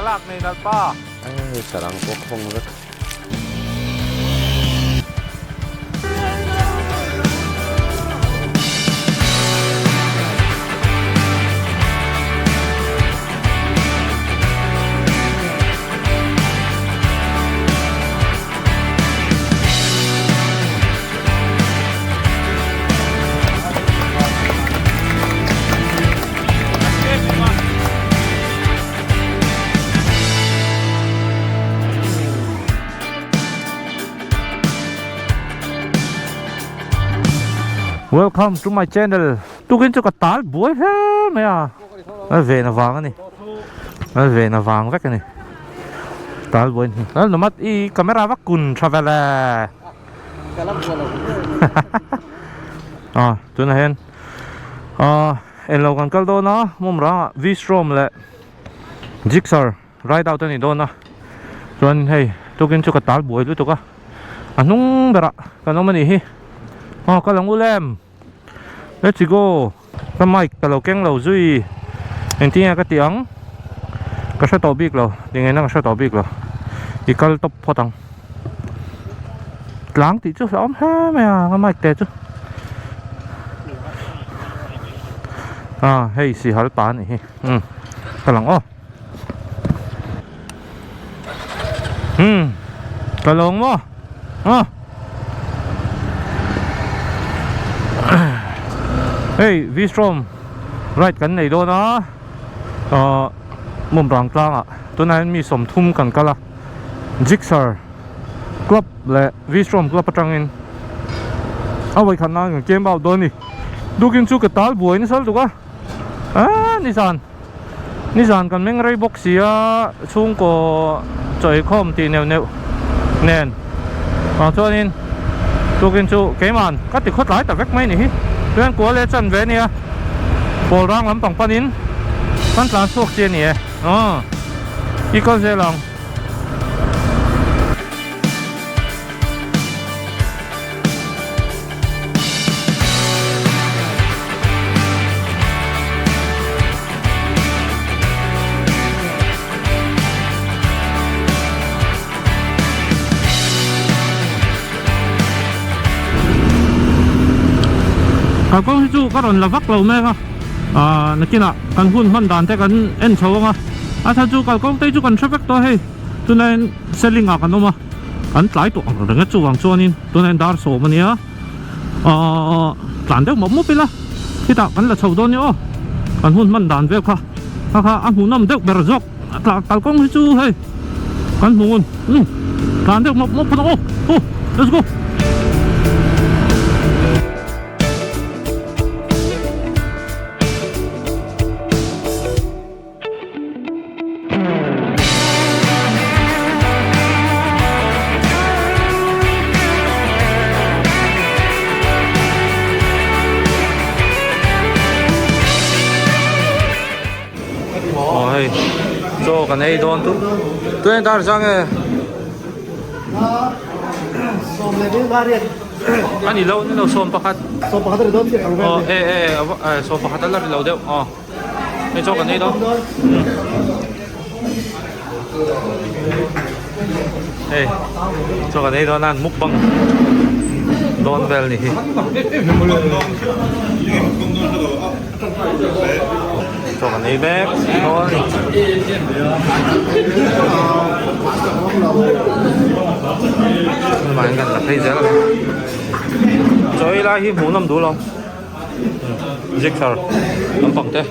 Thlalak nei nalh pa. Hei sarang pawh khawng vek. Welcome to my channel tukin chu ka tal buai hle mai a a ven avang a ni a ven avang vek a ni tal buai ni a numat i camera va kun tha vel e a tunah hian a englo kan kal dawn a hmawm rangah V-strom leh Gixxer ride out a ni dawn a chuan hei tukin chu ka tal buai lutuk a a hnung berah kan awm a nih hi aw ka lang ul em let's go ka mic ka lo keng lo zui engtin nge ka tih ang ka hre tawh bik lo tingeina ka hre tawh bik lo i kal tawp phawt ang. Tlang tih chu hlauhawm hle mai a ka mic te chu a hei sihal pa anih hi umm ka lang aw umm ka lawng maw a hei vstrom ride kan nei dawn a ahh mawmrang tlangah tunah hian mi 30 kan kal a. Gixxer club leh V-Strom club atangin a vawikhat nan kan camp out dawn a ni. Dukin chu ka tal buai nasa lutuk a, aaa nizan nizan kan meng rei bawk si a chhungkaw chaw eikhawm tih neuh neuh nen ah chuanin tukin chu keiman ka ti khawtlai ta vek mai a ni hi chuan kual leh chan ve a nia pawl rang lampang panin kan tlan chhuak chi a ni e aw i kal zel ang. Kalkawng hi chu ka rawn la vak lo mek a ah nakinah kan hun hman dan te kan en chho ang a. A chhan chu kalkawng te chu kan hre vek tawh a hei tunah hian seling ah kan awm a an tlai tawh ang reng a chuvang chuanin tunah hian dar sawm a nia ahh tlan deuh mawp mawp ila khitah kan la chho dawn nia aw kan hun hman dan vel kha kha kha a hmuhnawm deuh ber zawk kalkawng hi chu hei kan hmu ngun umm tlan deuh mawp mawp phawt ang aw aw let's go. Aw hei chaw kan ei dawn tu tuen dar zang e ani lo ni lo 11 aw e e 11 a la ri lo deuh aw. Hei chaw kan ei dawn. Hei chaw kan ei dawn a mukbang dawn vel ni hi. Chaw kan ei mek dawn a ni. Hmai kan la phei zel a ni. Chaw ei lai hi hmuhnawm duh lo. Zikthar lampang te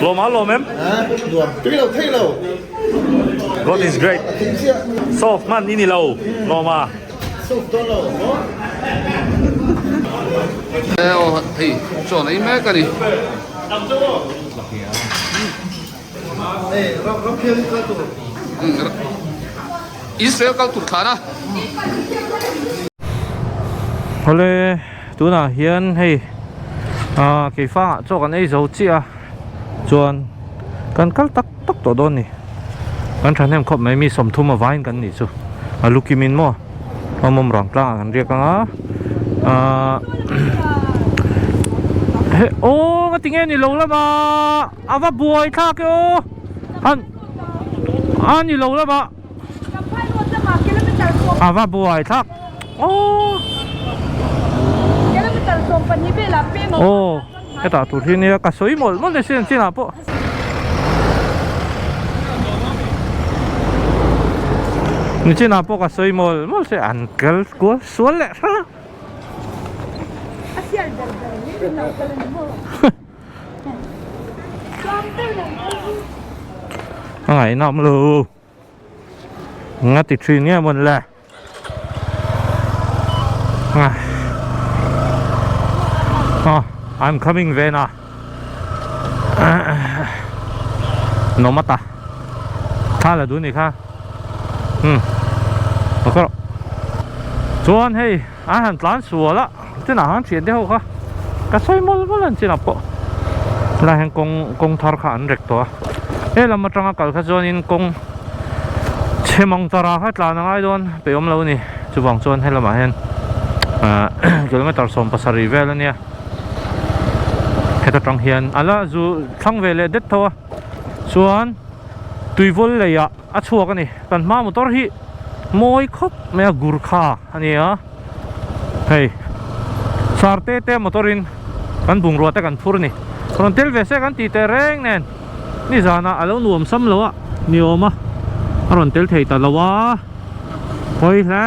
lawm a lawm em? Tui lo thei lo. God is great. Solve hman i ni lo lawm a. Solve dawn lo maw? Aw hei chaw nei mek a ni. Hei ram ram phian kal tur. Israel kal tur thlan a. Awle tunah hian hei ah keifangah chaw kan ei zo chiah a chuan kan kal tak tak tawh dawn a ni kan thahnem khawp mai mi 30 avaiin kan nih chu a lu kim in maw a mawm rang tlangah kan riak ang a ah heh aw nga tinge ni lo lama a va buai thlak e aw han. A ni lo lama. A va buai thlak. Aww. Aw hetah tur hi nia ka sawi mawlh mawlh nisi ang chinah pawh. Nichinah pawh ka sawi mawlh mawlh se an kal kual sual leh hrang a. A ngaihnawm lo. Nga ti thin nge mawn le. Oh, I'm coming Vena. Nomata. Tha la dun ni kha. Ok rawh. Chuan hei an han tlan sual a chinah han thian te ho kha ka sawi mawlh mawlh an chinah pawh helai hian kawng kawng thar kha an rek tawh a he lam atanga kal kha chuanin kawng chhe mang tara kha tlan a ngai dawn pe awm lo a ni chuvang chuan he lamah hian ah kilometer 17 vel a nia heta tang hian a la zu thlang ve leh det tho a chuan tuivawl leiah a chhuak a ni kan hma motor hi mawi khawp mai a gurkha a ni a hei sar te te motor in kan bungrua te kan phur a ni rawn tel ve se kan tih teh reng nen nizanah a lo nuam sam lo a ni awm a a rawn tel thei ta lo a hawi hle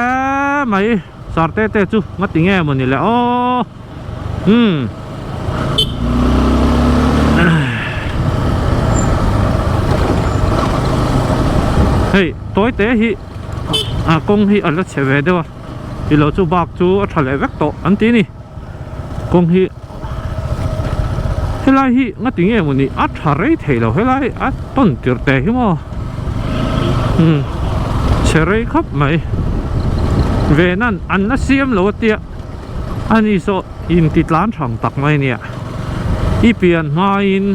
mai sar te te chu ngati nge maw ni le aw umm. Hei tawi te hi a kawng hi a la chhe ve deuh a tilo chu bak chu a tha leh vek tawh an ti a ni kawng hi helai hi ngati nge maw ni a tha rei thei lo helai a tawn tirh teh hi maw umm chhe rei khawp mai ve nan an la siam lo a tia. Ani saw inti tlan thang tak mai nia. I pian hmain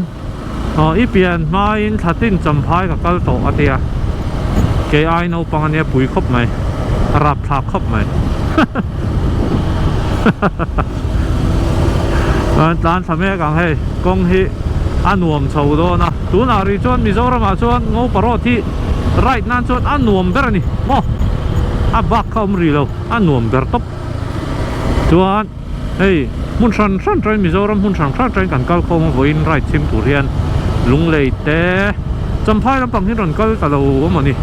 aw i pian hmain thla tin champhai ka kal tawh a tia. Kei ai naupang ania pui khawp mai. A rapthlak khawp mai. Chuan tlan thla mek ang hei kawng hi a nuam chho dawn a. Tunah rih chuan Mizoramah chuan Ngopa road hi ride nan chuan a nuam ber a ni maw. A bak kha awm rih lo a nuam ber tawp. Chuan hei hmun hran hran train Mizoram hmun hran hran train kan kal khawm a vawiin ride chhim tur hian Lunglei te Champhai lampang hi rawn kal ta lo a mawni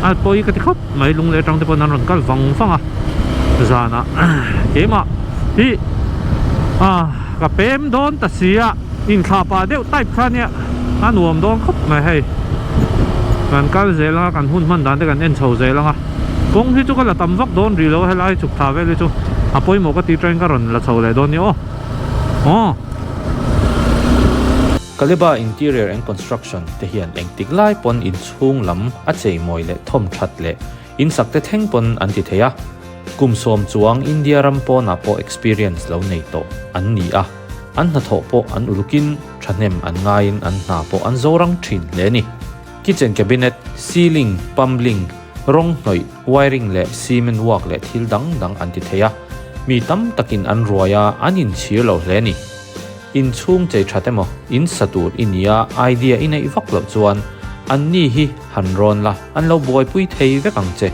a pawi ka ti khawp mai Lunglei atang te pawn an rawn kal vang vang a zanah keimah hi ah ka pem dawn ta si a inthlah pah deuh type kha ania a nuam dawn khawp mai hei kan kal zel anga kan hun hman dan te kan en chho zel anga. Kawng hi chu ka la tam vak dawn rih lo a helai chhuk thla vel hi chu a pawimawh ka tih train ka rawn la chho leh dawn ni aw aw. Kaliba Interior and Construction te hian engtik lai pawn inchhung lam a cheimawi leh thawm that leh insak te thleng pawn an ti thei a, kum sawm chuang India ram pawnah pawh experience lo nei tawh an ni a, an hnathawh pawh an ulukin thahnem an ngaiin an hna pawh an zorang thin hle a ni. Kitchen cabinet, ceiling, plumbing, rawng hnawih, wiring leh cement work leh thil dang dang an ti thei a, mi tam takin an ruai a, an inchhir lo hle a ni. Inchhung chei that emaw, in sa tur i nia idea i neih vak loh chuan anni hi han rawn la, an lo buaipui thei vek ang che.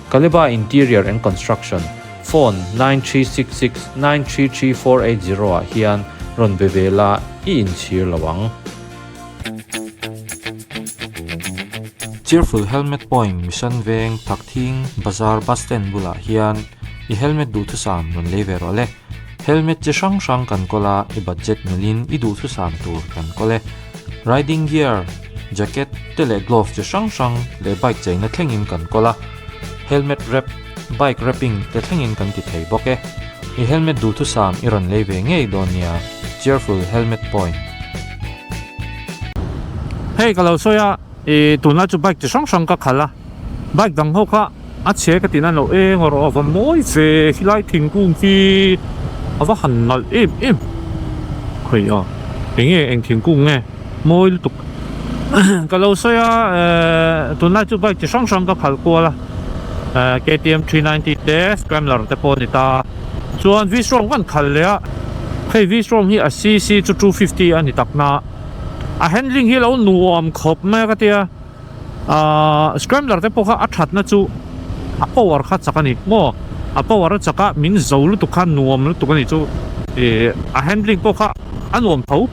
Kaliba Interior and Construction, Phone, 9366 933 480 ah hian rawn be ve la, i inchhir lo ang. Cheerful Helmet Point Mission Veng Thakthing Bazar Bus Stand bulah hian i helmet duhthusam rawn lei ve rawh le. Helmet chi hrang hrang kan kawl a, i budget milin i duhthusam tur kan kawl e. Riding gear, jacket te leh glove chi hrang hrang leh bike cheina thlengin kan kawl a. Helmet wrap, bike wrapping te thlengin kan ti thei bawk e. I helmet duhthusam i rawn lei ve ngei dawn nia. Cheerful Helmet Point. Hei ka lo sawi a ih tunlai chu bike chi hrang hrang ka khalh a bike dang ho kha a chhe ka tih nan lo eng erawh a va mawi ve helai thingkung hi a va han nalh em em khawi a eng nge eng thingkung nge mawi lutuk ka lo sawi a ehh tunlai chu bike chi hrang hrang ka khalh kual a ehh ktm 390 te scrambler te pawh a ni ta chuan v-strom kan khalh leh a hei v-strom hi a cc chu 250 a ni tak na. A handling hi lo nuam khawp mai a ka tia. Ahh scrambler te pawh kha a thatna chu a power kha chak a ni maw a power a chak a min zo lutuk kha nuam lutuk a ni chu ih a handling pawh kha a nuam tho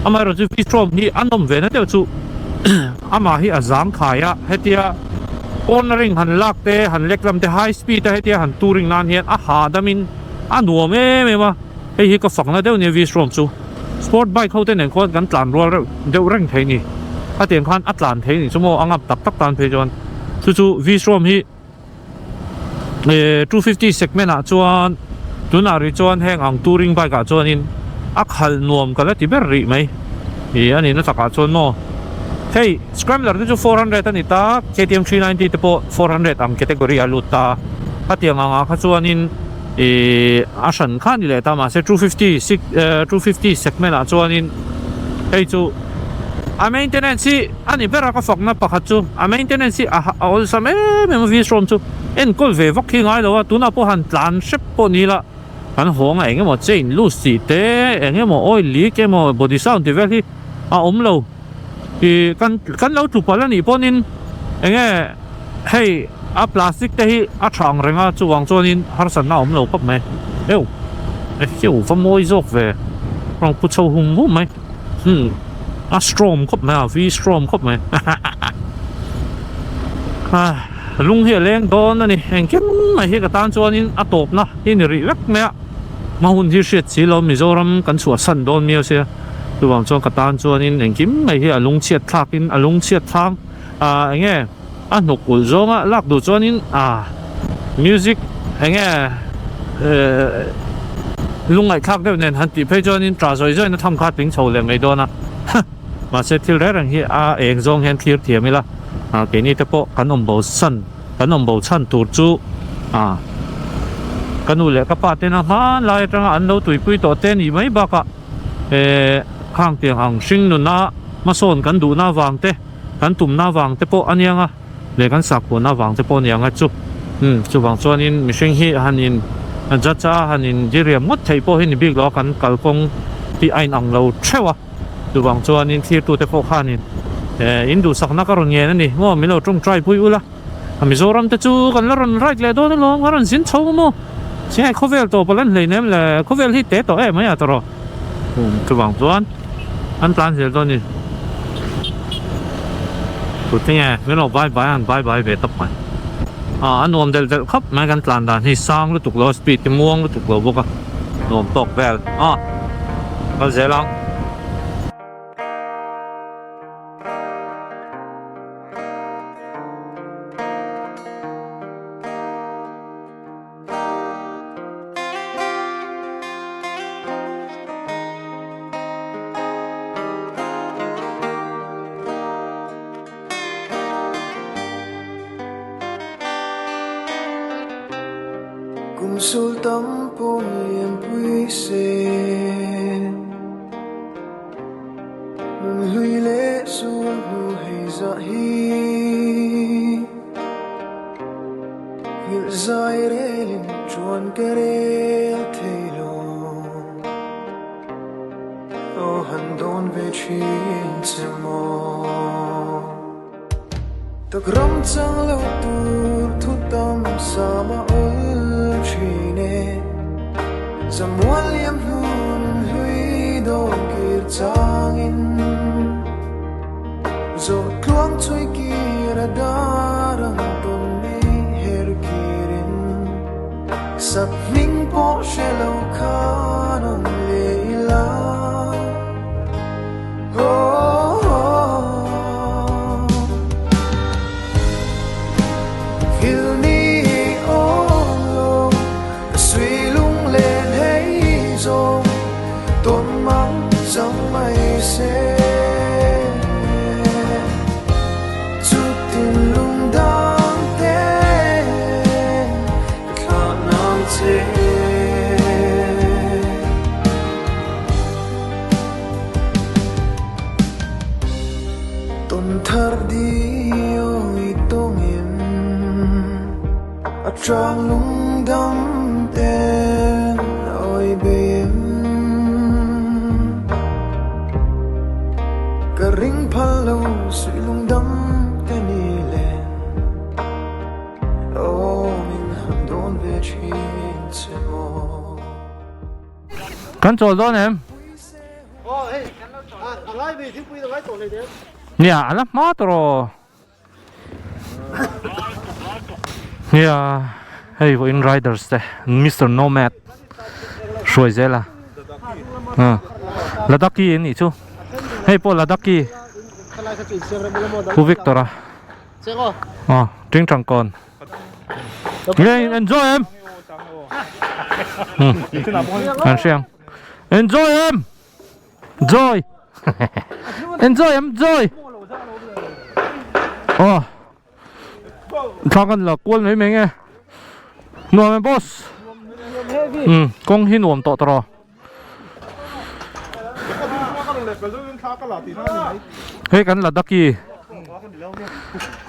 amaherawh chu V-strom hi a nawm ve na deuh chu amah hi a zang khai a hetia cornering han lak te han lek lam te high speed a hetia han touring nan hian a hahdam in a nuam em em a hei hi ka fakna deuh nia V-strom chu. Sport bike ho te nen khuan kan tlan rual reuh deuh reng thei ni. A tiang khan a tlan thei ni chu maw a ngap tak tak tan phei chuan chu chu V-strom hi 250 segment ah chuan tunah rih chuan heng ang touring bike ah chuanin a khalh nuam ka la ti ber rih mai ih a nihna takah chuan maw hei Scrambler te chu 400 a ni ta KTM 390 te pawh 400 ang category ah a lut ta a tiang angah kha chuanin. Ihh a hran kha a ni leh ta mahse 250 six eh 250 segment ah chuanin hei chu a maintenance hi a ni ber a ka fakna pakhat chu a maintenance hi a a awlsam em em a V-strom chu enkawl ve vak hi ngai lo a tunah pawh han tlan hrep pawh ni ila kan hawng a eng emaw chain loose tih te eng emaw oil leak emaw body sound tih vel hi a awm lo ih kan kan lo tlu palh a nih pawhin eng nge. Hei a plastic te hi a tha ang reng a chuvang chuanin harsatna a awm lo khawp mai eu ehiu va mawi zawk ve rawn pu chho hum hum mai hmm a strong khawp mai a v strong khawp mai ha lung hi a leng dawn a ni engkim mai hi ka tan chuanin a tawpna hi ni rih vek mai a hma hun hi hriat si lo Mizoram kan chhuahsan dawn miau sia chuvang chuan ka tan chuanin engkim mai hi a lungchhiat thlakin a lungchhiat thlang. Ah enge a hnuk ulh zawnga lak duh chuanin ah music enge eh lungngaihthlak deuh nen han tih phei chuanin tah zawi zawina tham kha a tling chho leh mai dawn a mahse thil reng reng hi a eng zawng hian thlir thiam ila ah keini te pawh kan awm bo san kan awm bo chhan tur chu ah ka nu leh ka pa tena hmanlai atanga an lo tuipui tawh te nih mai bakah eh khang tiang ang hring nuna hmasawn kan duhna avang te. Kan tumna avang te pawh a niang a, leh kan sakhuana avang te pawh a niang a chu. Umm, chuvang chuanin mihring hi han in judge a, han in diriam ngawt theih pawh hi ni bik lo a, kan kalkawng hi a inang lo theuh a. Chuvang chuanin thlirtute pawh khanin eh in duhsakna ka rawn ngen a ni maw, min lo tawngtai pui ula. Mizoram te chu kan la rawn ride leh dawn alawm, kan rawn zin chho maw? Chhia khawvel tawp a lan hleinem le, khawvel hi te tawh em mai a tawrh. Chuvang chuan an tlan zel dawn a ni. Tute nge min lo bye bye an bye bye ve tawp mai. A nuam delh delh khawp mai kan tlan dan hi sang lutuk lo a speed hi muang lutuk lo bawk a nuam tawk vel a kal zel ang. Kum sul tam pawn lianpui se Nun hlui leh sul hnu hei zah hi Nghilh zai relin chuan ka rel thei lo Aw han dawn ve thin che maw Tak ram chang lo tur thu tam sam a awl thin e Zamual liam hlun hlui dawn kir changin Zawh tluang chhui kir a dar ang tawn ni her kirin Sap hming pawh hre lo khan awm leh ila Thil ni awm lo ka sui lung len hei zawng Tawn mang chang mai se Chutin lung dang te ka thlah nang che. Tawn thar dio i tawngin a chang lungdam ten awi beim. Ka ring phal lo suih lungdam te ni. Kan chawl dawn em? Nia a la hma tawh rawh. Nia hei vawiin riders te Mister Nomad hruai zel a. Ladakhi an nih chu. Hei pawh Ladakhi Pu Victor a. Aw Tingtangkawn. Nge enjoy em? An hriang. Enjoy em? Joy. Enjoy em joy. Oh. Thla kan la kual mai mai nge. Nuam em boss. Um kawng hi nuam tawh tawh rawh. Hei kan Ladakhi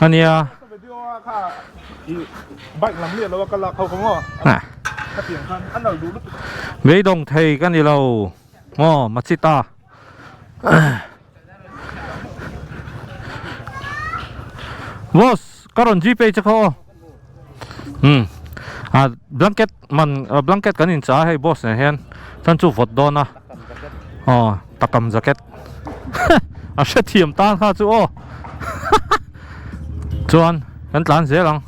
ania. Beidawng thei ka ni lo maw Machita. Boss ka rawn gpay che kha aw. Um ah blanket man blanket kan in chah a hei boss nen hian chuan chu vawt dawn a aw takam jacket a hrethiam tan kha chu aw chuan kan tlan zel ang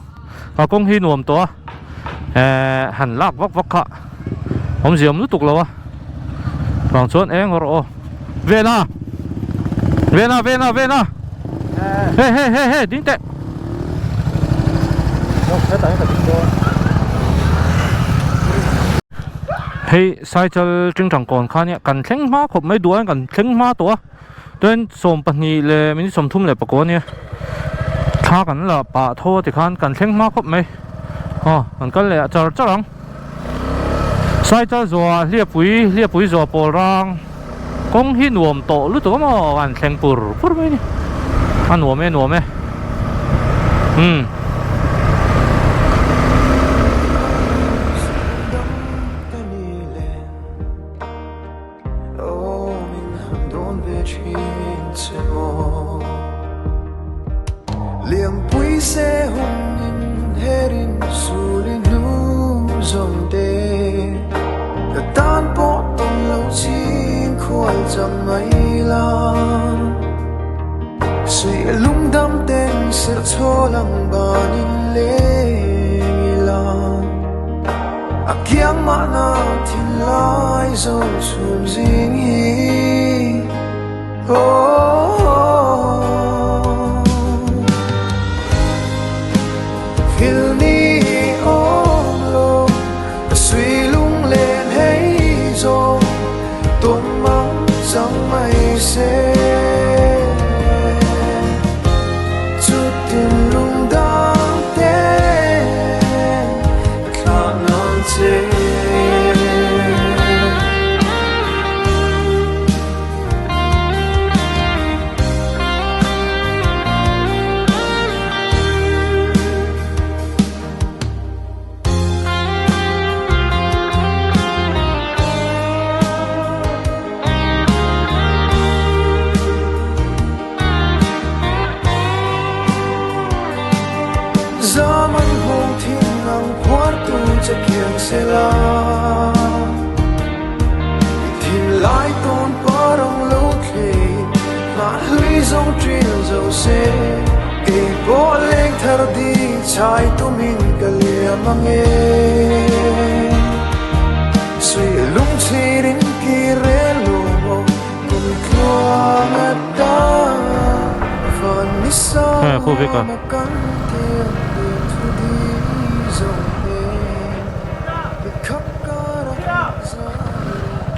a kawng hi nuam tawh a eh han lak vak vak kha awmzia awm lutuk lo a vang chuan eng rawh aw vena vena vena vena he he he he ding teh hei cycle tingtang kawn kha nia kan thleng hma khawp mai duh a kan thleng hma tawh a chuan 12 leh minute 34 ania thla kan la pah tho a tikhan kan thleng hma khawp mai aw kan kal leh char char ang cycle zawhah hliapui hliapui zawh pawl rang. Kawng hi nuam tawh lutuk a maw an thleng pur pur mai a ni a nuam e nuam e umm.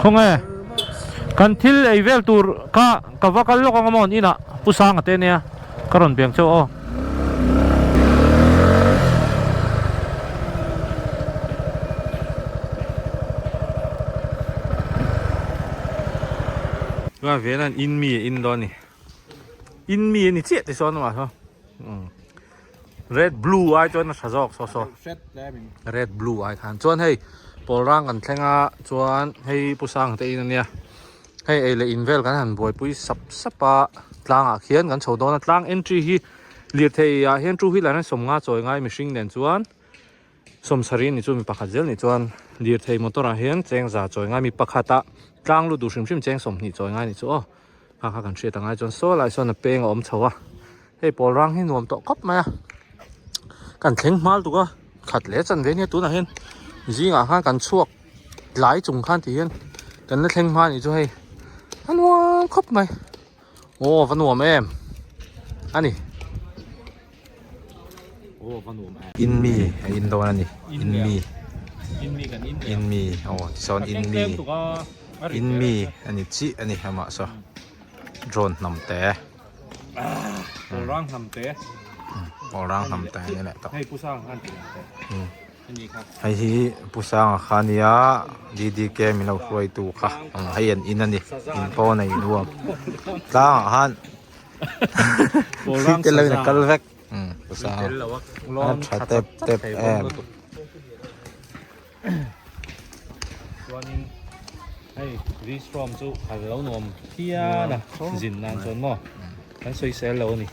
Khawnge kan thil ei vel tur kha ka va kal lawk ang amaw an inah Pu Sanga te ania ka rawn biang chauh aw. Tunah vel an in mi a in dawn a ni in mi a ni chiah ti sawn amah saw red blue ai chuan a tha zawk saw saw red blue ai khan chuan hei pawl rang kan thleng a chuan hei pu sang te in ania hei ei leh in vel kan han buaipui sap sap a tlangah khian kan chho dawn a tlang entry hi lirthei ah hian two wheeler hian sawmnga chawi ngai mihring nen chuan sawmsarih a ni chu mi pakhat zel ni chuan lirthei motor ah hian chengza chawi ngai mi pakhat ah. Tlang lut duh hrim hrim cheng 20 chawi ngai ni chu aw. Kha kha kan hriat angai chuan saw lai sawn a peng a awm chho a. Hei pawl rang hi nuam tawh khawp mai a. Kan thleng hmal tuk a khat leh chan ve nia tunah hian zingah khan kan chhuak tlai chung khan ti hian kan la thleng hma nih chu hei a nuam khawp mai. Aw va nuam em a ni. Aw va nuam em. In mi a in dawn a ni in mi in mi aw tichuan in mi in mi a ni chiah a ni amah saw drone hnam te. Pawlrang hnam te. Pawlrang hnam te ani leh tawh. Hei Pu Sanga khan tih ang te. Hei hi Pu Sanga kha ania DDK min lo hruaitu kha hei an in ani in pawn a innuam tlangah khan thil tel lovin a kal vek Pu Sanga a tha tep tep em. Chuanin hei V-Strom chu a lo nuam phian a zin nan chuan maw kan sawisel lo a ni.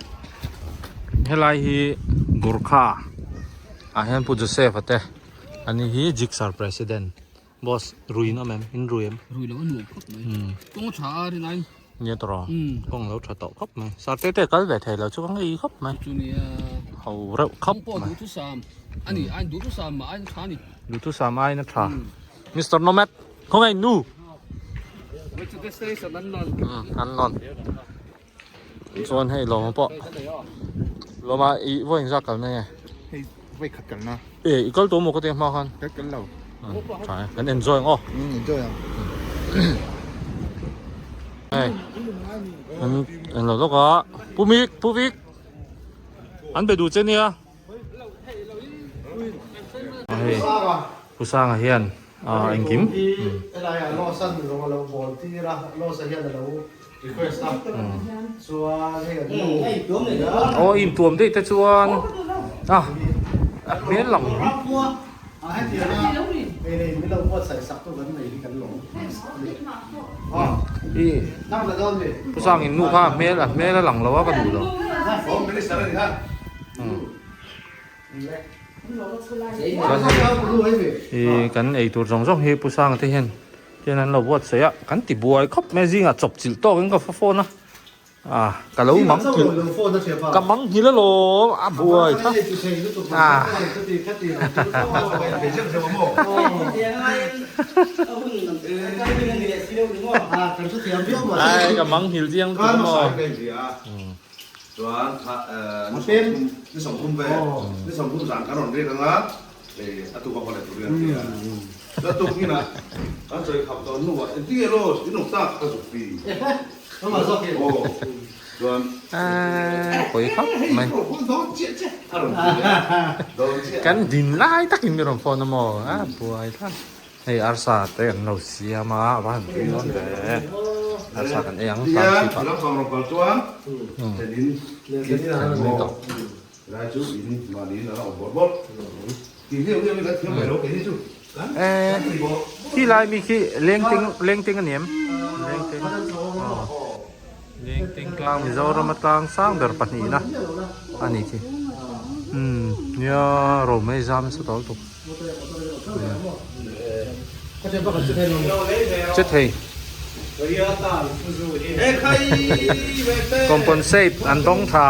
Helai hi Gurkha ah hian Pu Joseph a te ani hi Jigsaw President boss ruiin awm em in rui em? Rui lo a nuam khawp mai kawng a tha a rin aiin. Nia tawh kawng lo tha tawh khawp mai sir te te kal ve thei lo chu ka ngei khawp mai chu nia ho reuh khawp mai pawh duhthusam ani ain duhthusam mah ain tha ani duhthusam ain a tha Mister Nomad khawngaih nu an lawn chuan hei lawma pawh lawma i vawiin zak kalna nge hei vawi khat kalna e i kal tawh maw ka ti hma khan ka kal lo tha e kan enjoy ang aw enjoy ang hei an an lo lawk a pu mik pu vik an be duh che nia hei pu sanga hian engkim helai ah Lawson rawng alo bawl tir a Lawsa hian alo request a chuan hei an nu aw in tuam daih te chuan a a hmel lang a hetiang a hei nei min lo buatsaih sak tu kan nei hi kan lawm i pu sang in nu kha a hmel a hmel a lang lo a ka duh lo Chuan hei kan ei tur zawng zawng hi Pu Sanga te hian hian an lo buatsaih a, kan ti buai khawp mai a zingah chawp chilh tawkin ka fa phone a, ah ka lo mang nghilh ka mang nghilh alawm a buai kha ah ai ka mang nghilh chiang lutuk amaw. Chuan kha ni 30 ve ni 30 zan kan rawn riak anga hei a tuk a haw leh tur hian a ti a. Chuan tuk hnihah kan sawi khap tawh hnuah engtin nge law in awm tak ka zuk ti. Aw chuan pawi khap mai. A rawn ti leh a dawn chiah. Kan din lai takin mi rawn phone a maw a buai thlak. Hei arsa te an lo siam a, a va han tui dawn ve. Arsa kan ei ang tan chip ah. Khi lai mi khi lengting lengting a ni em? Lengting. Lengting tlang Mizoram a tlang sang ber pahnihna a ni khi. Umm nia romei zam nasa tawh lutuk. Che thei. Compensate an dawng tha.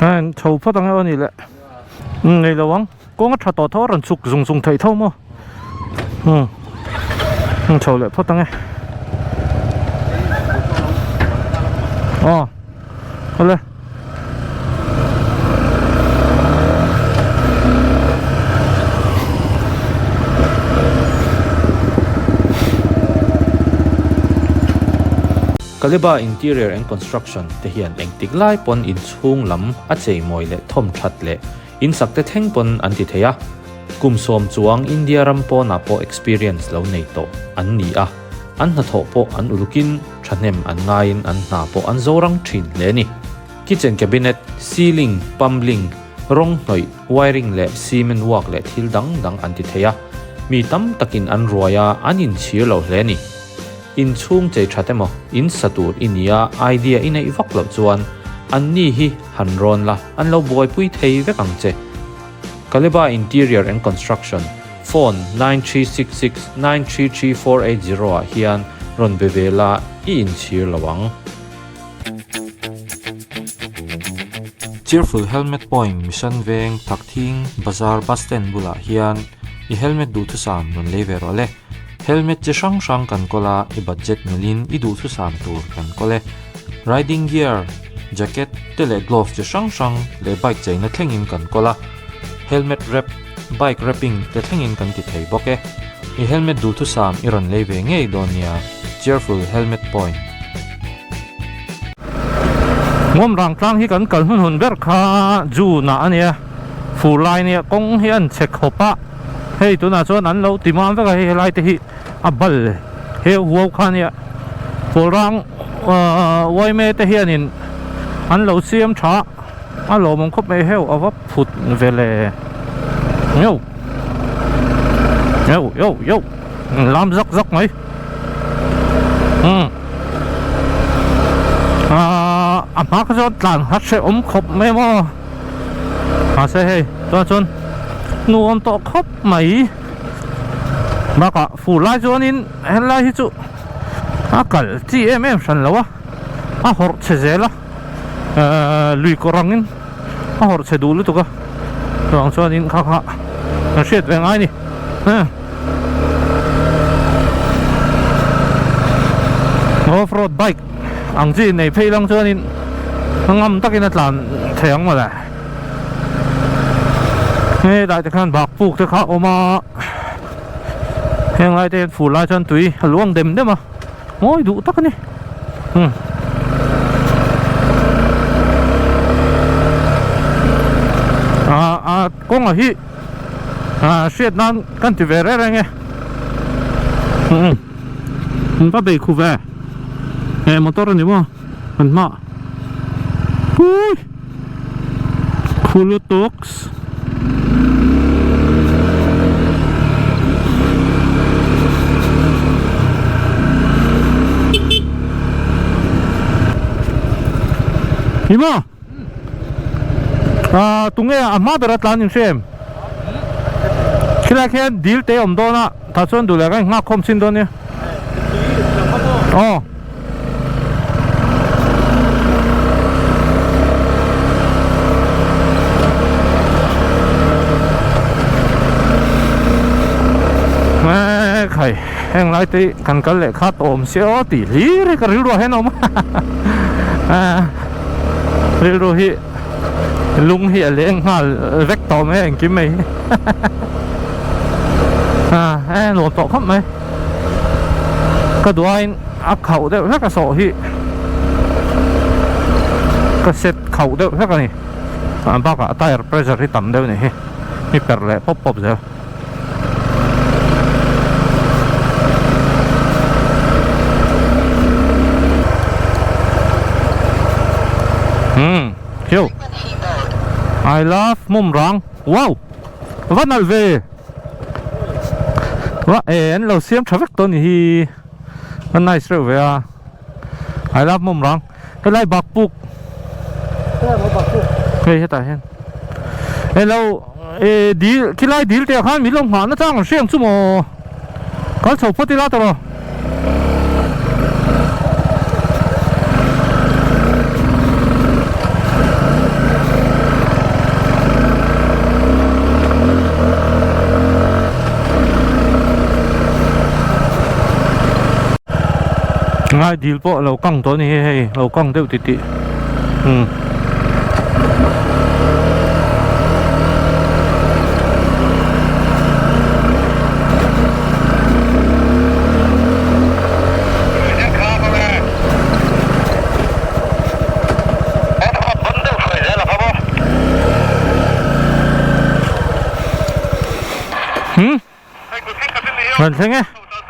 Heng chho phawt ang e aw ni le. Umm nei lo ang. Kawng a tha tawh tho a rawn chhuk zung zung theih tho maw. Umm chho leh phawt ang e. Aw awle. Kaliba Interior and Construction te hian engtik lai pawn inchhung lam a cheimawi leh thawm that leh In sak te thleng pawn an ti thei a, kum 10 chuang India ram pawnah pawh experience lo nei tawh an ni a, an hnathawh pawh an ulukin thahnem an ngaiin an hna pawh an zo rang thin hle a ni. Kitchen cabinet, ceiling, plumbling, rawng hnawih, wiring leh cement work leh thil dang dang an ti thei a, mi tam takin an ruai a, an inchhir lo hle a ni. Inchhung chei that emaw, in sa tur i nia idea i neih vak loh chuan anni hi han rawn la, an lo buaipui thei vek ang che. Kaleba Interior and Construction. Phone 9366 933 480 ah hian rawn be ve la i inchhir lo ang. Cheerful Helmet Point Mission Veng Thakthing Bazar Bus Stand bulah hian i helmet duhthusam rawn lei ve rawh le. Helmet chi hrang hrang kan kawl a, i budget milin i duhthusam tur kan kawl e. Riding gear, jacket te leh glove chi hrang hrang leh bike cheina thlengin kan kawl a. Helmet wrap, bike wrapping te thlengin kan ti thei bawk e. I helmet duhthusam i rawn lei ve ngei dawn nia. Cheerful Helmet Point. Ngawm rang tlang hi kan kal hmun hun ber kha June ah a nia, fur lai nia kawng hi an chhe khawp a, hei tunah chuan an lo ti mam vek a, hei helai te hi a bal heu huau kha nia, Pawlrang Uaime te hianin an lo siam tha a lawmawm khawp mai heu a va phut ve le yo yo yo yo lam zak zak mai umm ahh a hma kha chuan tlan kha hrehawm khawp mai maw mahse hei tunah chuan nuam tawh khawp mai bakah fur lai chuanin helai hi chu a kal chi em em hran lo a a hawrh chhe zel a ehh lui kawr angin a hawrh chhe duh lutuk a chuvang chuanin kha kha kan hriat ve ngai a ni off road bike ang chi nei phei lang chuanin a ngam takin a tlan thei ang mawle helai te khan bak puk te kha a awm a heng lai te hian fur lai chuan tui a luang dem dem a ngawi duh tak a ni umm ah ah kawngah hi ah hriat nan kan ti ve reng reng e umm an va bei khu ve he motor a ni maw an hma hui khu lutuk. Ni maw ah tunge a hma ber a tlan in hre em khilai khian dil te awm dawn a tah chuan duh leh ka inghak khawm chin dawn nia aw. Khai heng lai te kan kal leh kha tawm se aw tih hlir hi ka rilru ah hian a awm a rilru hi lung hi a leng nghal vek tawh mai a engkim mai hi a nuam tawh khawp mai. Ka duh aiin a khauh deuh hlek a sawh hi ka set khauh deuh hlek a ni ah bakah a tire pressure hi tam deuh a nih hi mi perh leh pawp pawp zel. Umm hiu I love mumrang wow va nalh ve. Va e an lo siam tha vek tawh a ni hi a nice reuh ve a I love mum rang helai bak puk hei hetah hian hello e dil khilai dil teh ah khan min lo nghah na chang an hriang chu maw kal chho phawt ila tawh rawh. Ngai dil pawh a lo kang tawh a ni hi hei lo kang deuh titih umm. Hmm? Kan thleng e.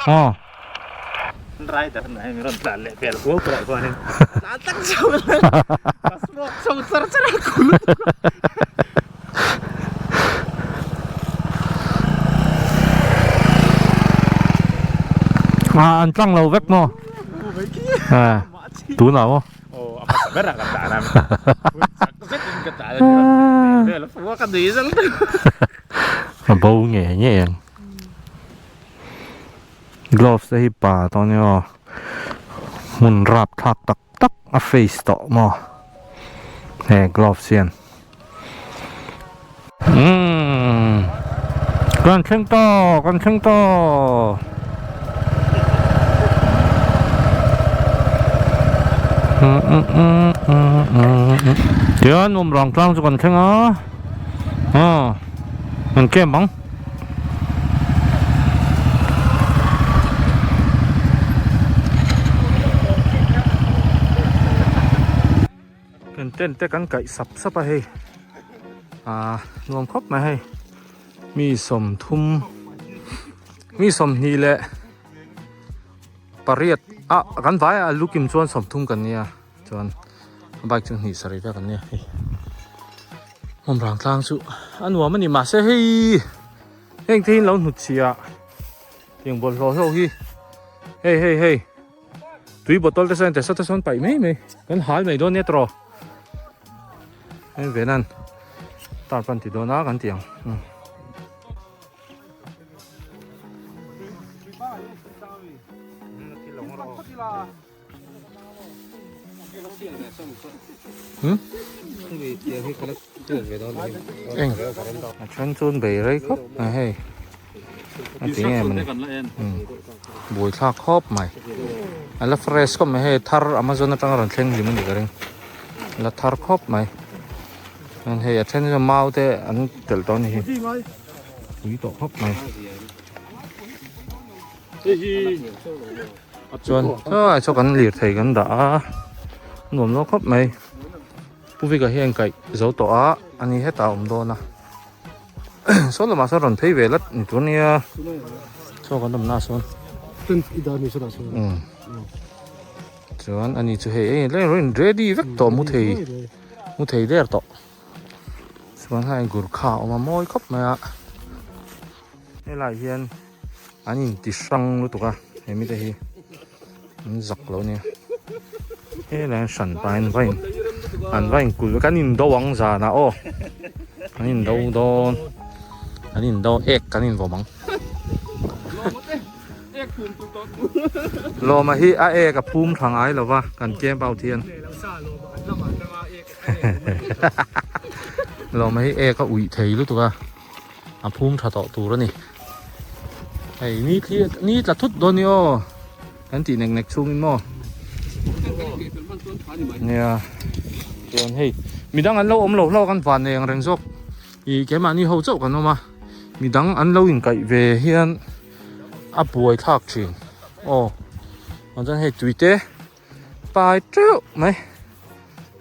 Aw. Rider na hei rawn tlan leh vel kuau kuau chuanin. Tlan tak chho ka smoke chho char char a khul. À, an tlang lo vek maw? À, tunah maw? Aw, a hmasa berah ka tlan a. Chak zetin ka tlan a ni rawn vel a, ka nui zel. A bo nge nge ang. Gloves te hi pa tawh ania aw hmun rapthlak tak tak a face tawh maw he gloves hian umm kan thleng ta kan thleng ta tichuan nuam rang tlang chu kan thleng a aw kan camp ang. Kan tent te kan kaih sap sap a hei ah nuam khawp mai hei mi sawmthum mi sawmhnih leh pariat ah kan vai a lukim chuan sawmthum kan nia chuan bike chu hnih sarih vek an nia hei hmun rang tlang chu a nuam a ni mahse hei heng te hi an lo hnut chhiah tiang bawlhhlawh ho hi hei hei hei tui bottle te sawn te sawn paih mai mai kan hal mai dawn nia tawh hei ve nan tar pan ti dawn a kan ti ang. Eng a then chuan bei rei khawp mai hei a ti nge mawni buai thlak khawp mai a la fresh khawp mai hei thar amazon atanga rawn thleng hlim a nih ka ring a la thar khawp mai chuan hei a then chu mau te an telh tawh a ni hi pui tawh khawp mai. Chuan helai saw kan lirthei kan dah a nuam lo khawp mai Pu Vika hian kaih zo tawh a ani hetah a awm dawn a saw lamah sawn rawn phei ve lat ni tur ania saw kan awmna ah sawn umm chuan ani chu hei eng eng ready vek tawh mu thei mu thei der tawh chuan helai gurkha a awm a mawi khawp mai a helai hian. An inti hrang lutuk a he mite hi an zak lo nia helai an hran pah in va in an va in kulh kan in do ang zan ah aw kan in do dawn kan in do ek kan in vawm ang lawma hi a ek a phum thla ngai lo va kan camp out hian lawma hi ek a uih thei lutuk a. A phum tha tawh tur a ni. Hei ni thli ni tla thut dawn ni aw kan tih nek nek chhungin maw. Nia chuan hei midang an lo awm lo hlauh kan van nei ang reng zawk ih keimahni ho chauh kan awm a midang an lo inkaih ve hian a buai thlak thin aw chuan hei tui te pai teuh mai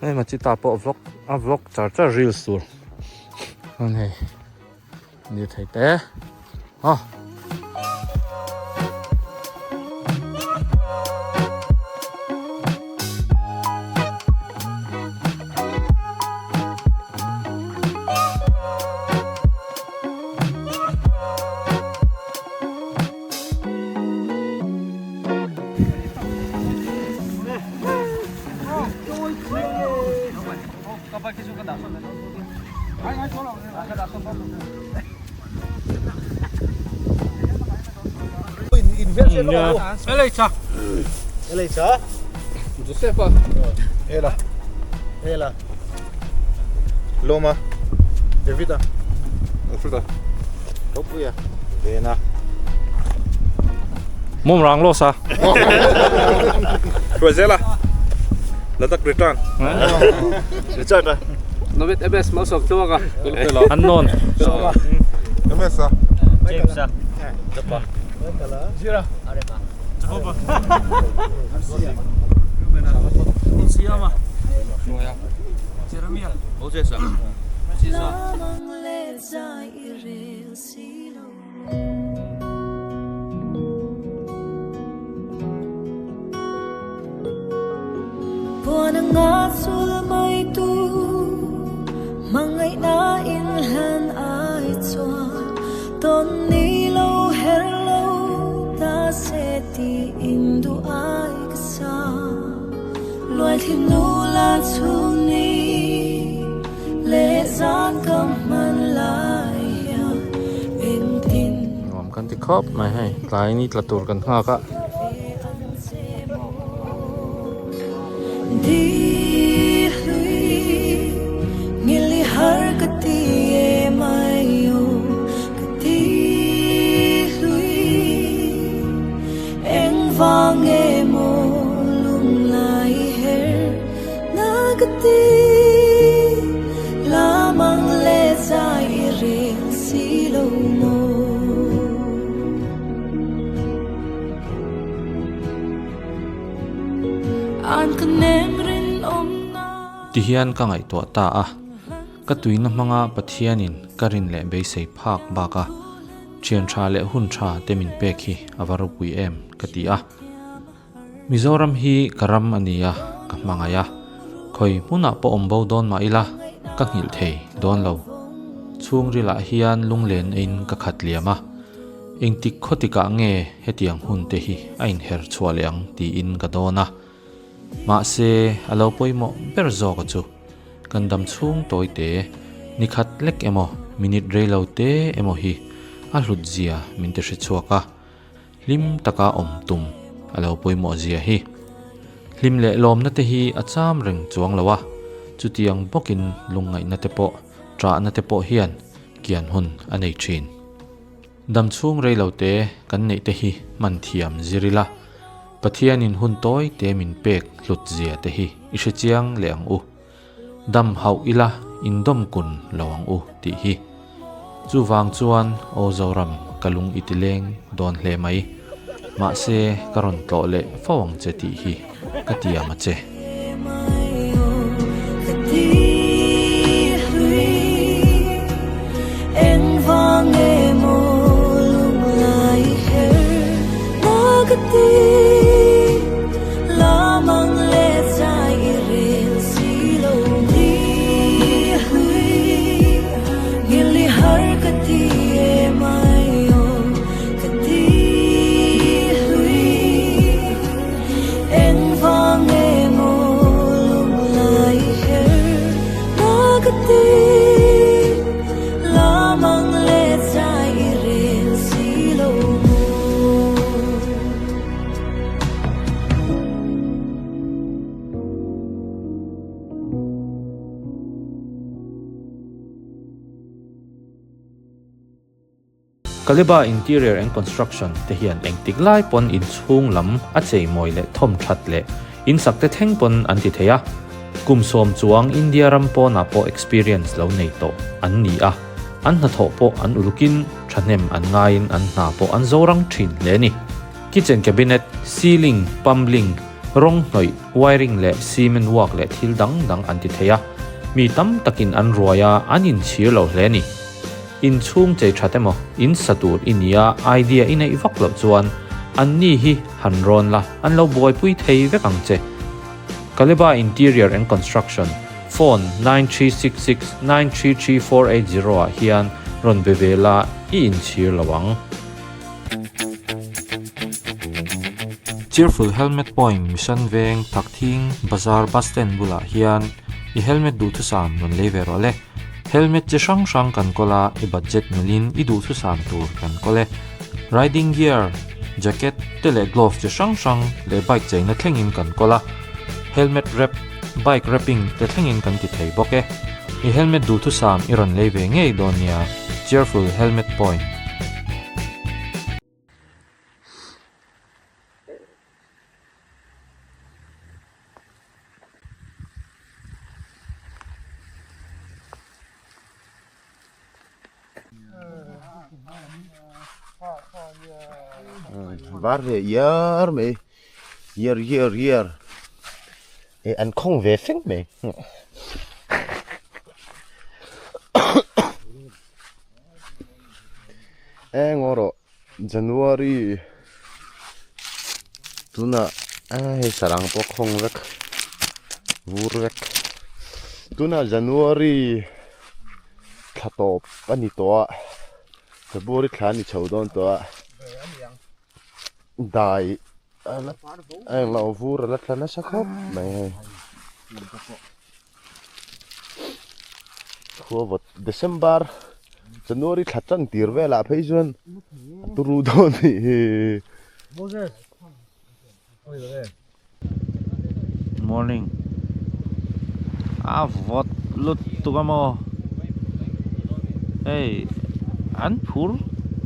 hei machita pawh vlog a vlog char char reels tur chuan hei ni thei te aw. Lawma David a Alfred a Ropuia Vena Mum rang lo sa. Hruaizela Ladakh return. Return a. Novit MS malsawm tluang a. Unknown. MS a. James a. Japa. Zira. Arema. Jehovah. Siama. Jeremiah. Moses a. Moses a. Nuam ka kan ti khawp mai hei tlai ni tla tur kan nghak a. Tihian ka ngaihtuah ta a, ka tuina hmanga Pathianin ka rin leh beisei phak baka thian tha leh hun tha te min pek hi a va ropui em ka ti a. Mizoram hi ka ram a ni a, ka hmangaih a. Khawi hmunah pawh awm bo dawn mah ila, ka nghilh thei dawn lo. Chhungrilah hian lunglen in ka khat liam a, engtik khawtikah nge hetiang hun te hi a inher chhuah leh ang tiin ka dawn a. Mahse, a lo pawimawh ber zawk a chu. Kan dam chhung tawi te, ni khat lek emaw, minute rei lo te emaw hi a hlut zia min ti hre chhuak a. Hlim taka awm tum a lo pawimawh zia hi. Hlim leh lawmna te hi a cham reng chuang lo a, chutiang bawkin lungngaihna te pawh, ṭahna te pawh hian kian hun a nei ṭhin. Dam chhung rei lo te kan neih te hi hman thiam zir ila, Pathianin hun tawi te min pek hlut zia te hi i hre chiang leh ang u. Dam hauh ila indawm kun lo ang u tih hi. Chuvang chuan aw Zoram ka lung i ti leng dawn hle mai. Mahse ka rawn tlawh leh fo ang che tih hi ka tiam a che. Kaliba Interior and Construction te hian engtik lai pawn inchhung lam a cheimawi leh thawm that leh insak te thleng pawn an ti thei a. Kum sawm chuang India ram pawnah pawh experience lo nei tawh an ni a, an hnathawh pawh an ulukin thahnem an ngaiin an hna pawh an zorang thin hle a ni. Kitchen cabinet, ceiling, pumbling, rawng hnawih, wiring leh cement work leh thil dang dang an ti thei a, mi tam takin an ruai a, an inchhir lo hle a ni. Inchhung chei that emaw, in sa tur i nia idea i neih vak loh chuan anni hi han rawn la, an lo buaipui thei vek ang che. Kaliba Interior and Construction, Phone, 9366 933 480 ah hian rawn be ve la i inchhir lo ang. Cheerful Helmet Point Mission Veng Thakthing Bazar Bus Stand bulah hian i helmet duhthusam rawn lei ve rawh le. Helmet chi hrang hrang kan kawl a, i budget milin i duhthusam tur kan kawl e. Riding gear, jacket te leh glove chi hrang hrang leh bike cheina thlengin kan kawl a. Helmet wrap, bike wrapping te thlengin kan ti thei bawk e. I helmet duhthusam i rawn lei ve ngei dawn nia. Cheerful Helmet Point. Var ve iar mai iar iar iar eh an khawng ve feng mai. Eng erawh January tunah hei sarang pawh khawng vek vur vek tunah January thla tawp a ni tawh a February thla a ni chho dawn tawh a dai a la englo vur a la tla nasa khawp mai hei. Khua vawt December. January thla tan tir velah phei chuan a turu dawn a nih hi. Morning a vawt lutuk a maw hei an phur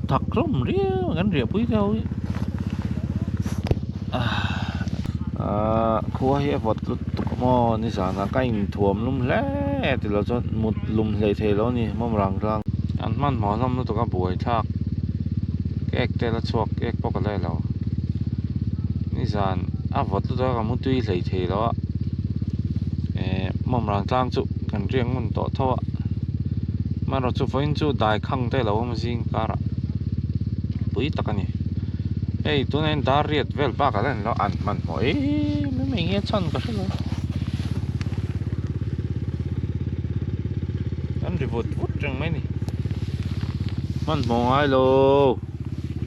thak hlawm riau a kan riah pui te ho hi ahh khua hi a vawt lutuk a maw nizanah ka inthuam lum hle tilo chuan mut lum hleih theih loh a ni mawmrang tlang an hmanhmawh hlawm lutuk a buai thlak cake te la chhuak cake pawh ka la lo nizan a vawt lutuk a ka mu tui hlei thei lo a eh mawmrang tlang chu kan riak ngun tawh tho a amaherawhchu chu vawiin chu dai khang te a lo awm zing karah pui tak a ni hei tunah hian dar riat vel bakah la ni lo an hmanhmawh em em eng nge chhan ka hre lo an ri vut vut reng mai a ni hmanhmawh ngai lo.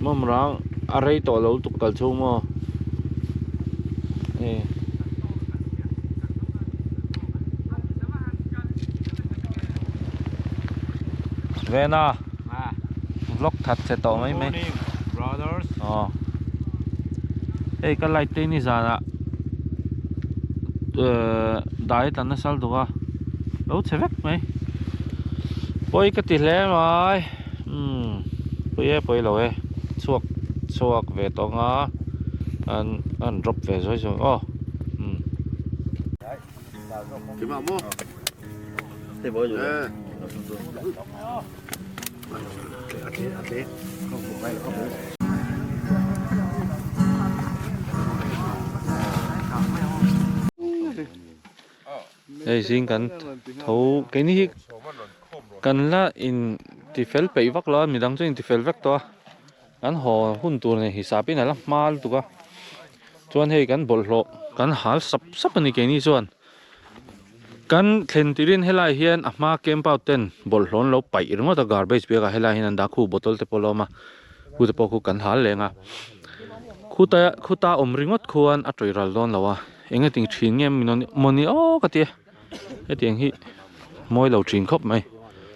Mawmrang a rei tawh lo lutuk kal chhung maw e Vena vlog that che tawh mai mai brothers aw hei ka light te ni zanah ehh dai tlan nasa lutuk a lo chhe vek mai pawi ka ti hle mai. Umm pui e pawi lo e chhuak chhuak ve tawh ang a an an drop ve zawi zawi aw umm. Hei zing kan tho keini hi kan la in ti fel peih vak lo a midang chu in ti fel vek tawh a kan haw hun tur nen hisap in a la hma lutuk a chuan hei kan bawlhhlawh kan hal sap sap a ni keini chuan kan thlen tirin helai hian a hma camp out ten bawlhhlawh an lo paih ringawt a garbage bag ah helai hian an dah khu bottle te pawh a la awm a khu te pawh khu kan hal leng a khuta khuta awm ringawt khuan a tawih ral dawn lo a. Eng ating thin nge mawni aw ka ti a hetiang hi mawi lo thin khawp mai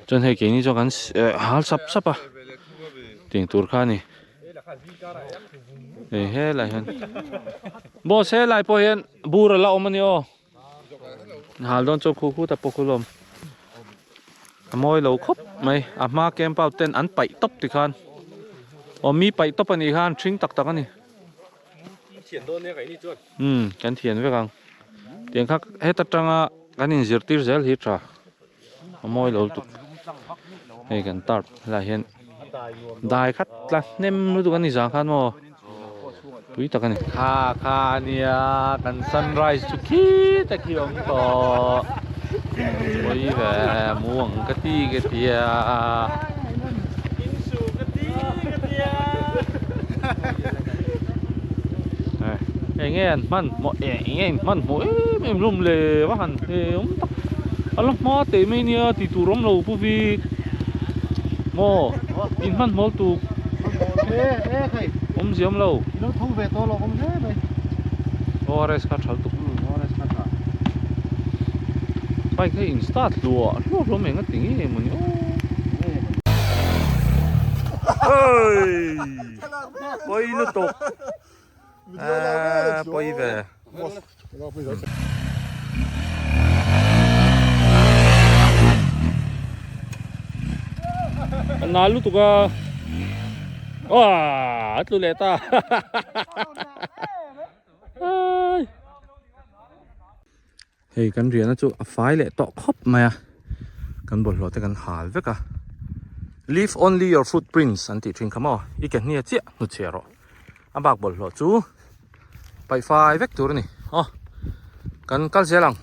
chuan hei keini chuan kan hal sap sap a tiang tur kha a ni hei helai hian boss helai pawh hian bur a la awm a ni aw hal dawn chuan khu khu ta pawh khu lawm a mawi lo khawp mai a hma camp out ten an paih tawp tikhan aw mi paih tawp a nih khan ṭhing tak tak a ni. Umm kan thian vek ang tiang kha heta tanga kan in zirtir zel hi tha a mawi lo lutuk hei kan tarp helaiah hian dai khat tla hnem lutuk a ni zang khan maw pui tak a ni kha kha ania kan sunrise chu khi ta khi a awm tawh pawi ve muang ka ti ka tia. Eng nge an hman hmawh eng nge an hman hmawh em em hlawm le va han he awm tak a la hma teh mai nia tih tur awm lo pu vik maw in hman hmawl tuk awm ziam lo ORS kha tha lutuk bike hi in start hluah hluah hlawm eng a ti nge mawni aw. Pawi lutuk ah pawi ve. A nal lutuk a aw a tlu leh ta Hei kan riahna chu a fai leh tawh khawp mai a kan bawlhhlawh te kan hal vek a leave only your footprints an tih thin kha maw i ke hnia chiah hnutchhiah rawh a bak bawlhhlawh chu paih fai vek tur a ni aw kan kal zel ang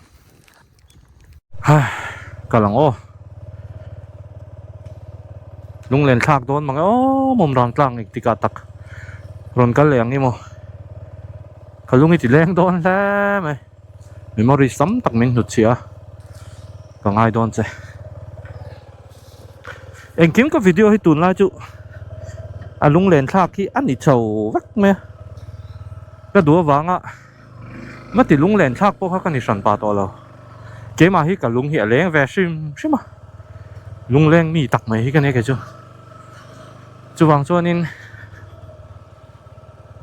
ha kal ang aw lunglen thlak dawn mang e aw mawmrang tlang engtikah tak rawn kal leh ang i maw ka lung i ti leng dawn hle mai. Memories tam tak min hnutchhiah a, ka ngai dawn che. Engkim ka video hi tunlai chu a lunglen thlak hi a ni chho vek mai a, ka duh avanga mati lunglen thlak pawh kha ka ni hran pah tawh lo. Keimah hi ka lung hi a leng ve hrim hrim a. Lungleng mi tak mai hi ka nia kei chu. Chuvang chuanin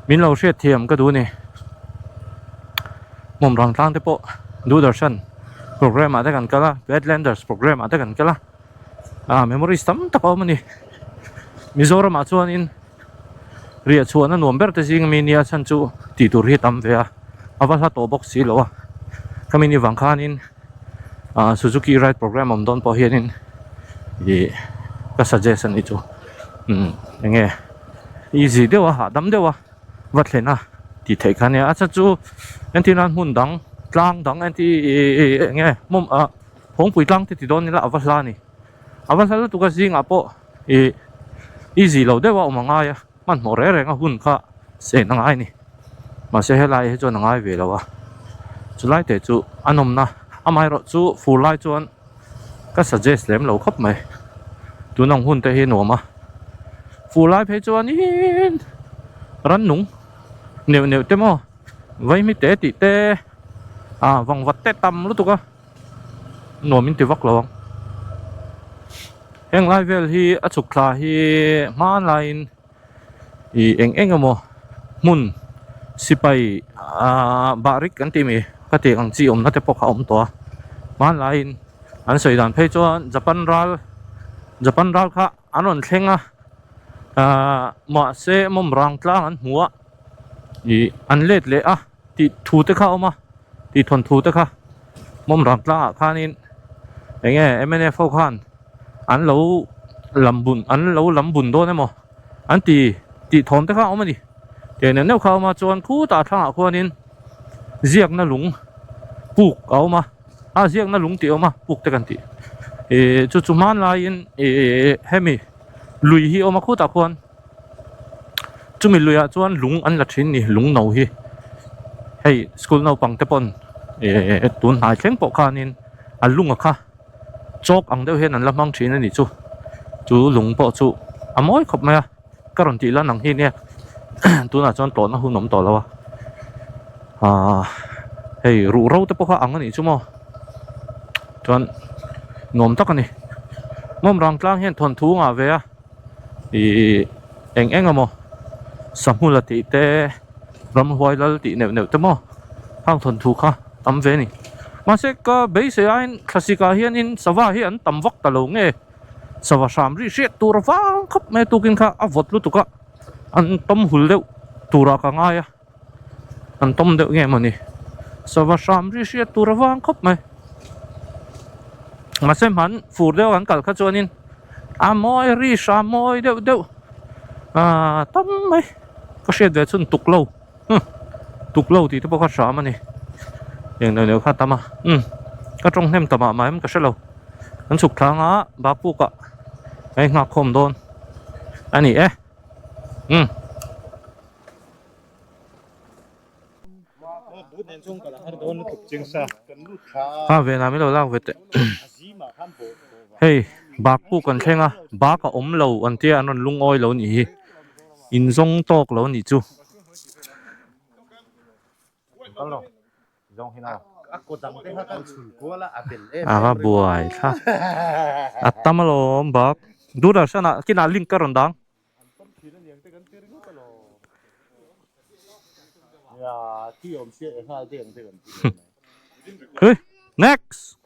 min lo hriat thiam ka duh a ni. Mawmrang tlang te pawh Doordarshan program ah te kan kal a, Badlanders program ah te kan kal a, ah memories tam tak a awm a ni. Mizoram ah chuanin riah chhuahna nuam ber te zing ami nia chhan chu tih tur hi a tam ve a, a va hla tawh bawk si lo a. Khami ni vang khanin ah Suzuki ride program awm dawn pawh hianin ih ka suggest a nih chu umm eng nge easy deuh a hahdam deuh a va thlen a tih theih kha ania a chhan chu entir nan hmun dang tlang dang entir ih eng nge hmawm ah phawngpui tlang te ti dawn ila a va hla a ni a va hla lutuk a zingah pawh ih easy lo deuh a awm a ngai a hmanhmawh reng reng a hun kha sen a ngai a ni mahse helai hi chuan a ngai ve lo a chulai te chu a nawmna amaherawh chu fur lai chuan ka suggest lem lo khawp mai tun ang hun te hi a nuam a fur lai phei chuanin rannung neuh neuh te maw vaihmi te tih te ah vangvat te tam lutuk a. Nuam in ti vak lo ang. Heng lai vel hi a chhuk thla hi hmanlaiin ih eng eng emaw hmun sipai ah bahrik kan tih mai ka tih ang chi awmna te pawh kha a awm tawh a. Hmanlaiin an sawi dan phei chuan Japan ral Japan ral kha an rawn thleng a ah mahse mawmrang tlang an hmu a ih an let leh a. Tih thu te kha a awm a, tih thawn thu te kha mawmrang tlangah khanin eng nge mnf ho khan an lo lam bun an lo lam bun dawn emaw an ti tih thawm te kha a awm a ni. Tiang neuh neuh kha a awm a chuan khutah thlangah khuanin ziakna lung puk a awm a, a ziakna lung tih a awm a puk te kan tih ih chu chu hmanlaiin ih hemi lui hi a awm a khutah khuan. Chumi luiah chuan lung an la thin ni lung no hi hei school naupang te pawn ehh tun hnai thleng pawh khanin a lunga kha chalk ang deuh hian an la hmang thin a nih chu chu lung pawh chu a mawi khawp mai a ka rawn tih lan ang hi nia tunah chuan tlawhna hun awm tawh lo a ahh hei ruhro te pawh kha ang a nih chu maw chuan nuam tak a ni mawmrang tlang hian thawnthu ngah ve a. Ih eng eng emaw sahmula tih te ramhuai lal tih neuh neuh te maw hang thawnthu kha tam ve a ni mahse ka beisei aiin thlasik ah hianin sava hi an tam vak ta lo nge sava hram ri hriat tur vang khawp mai a tukin kha a vawt lutuk a an tawm hul deuh turah ka ngai a an tawm deuh nge mawni sava hram ri hriat tur avang khawp mai mahse hman fur deuh an kal kha chuanin a mawi ri hram mawi deuh deuh ahh tam mai ka hriat ve chhun tuk lo huh tuk lo tih te pawh kha hram a ni eng neuh neuh kha a tam a umm ka tawng hnem ta mah mah em ka hre lo an chhuk thlang a bakpuk ah a inghak khawm dawn a ni e umm. A venah min lo lak ve teh hei bak puk an thleng a bak a awm lo an tia an rawn lungawi lo nih hi in zawng tawk lo nih chu. A va buai thlak a tam alawm bak Doordarshan ah kinah link ka rawn dang. Hey, next.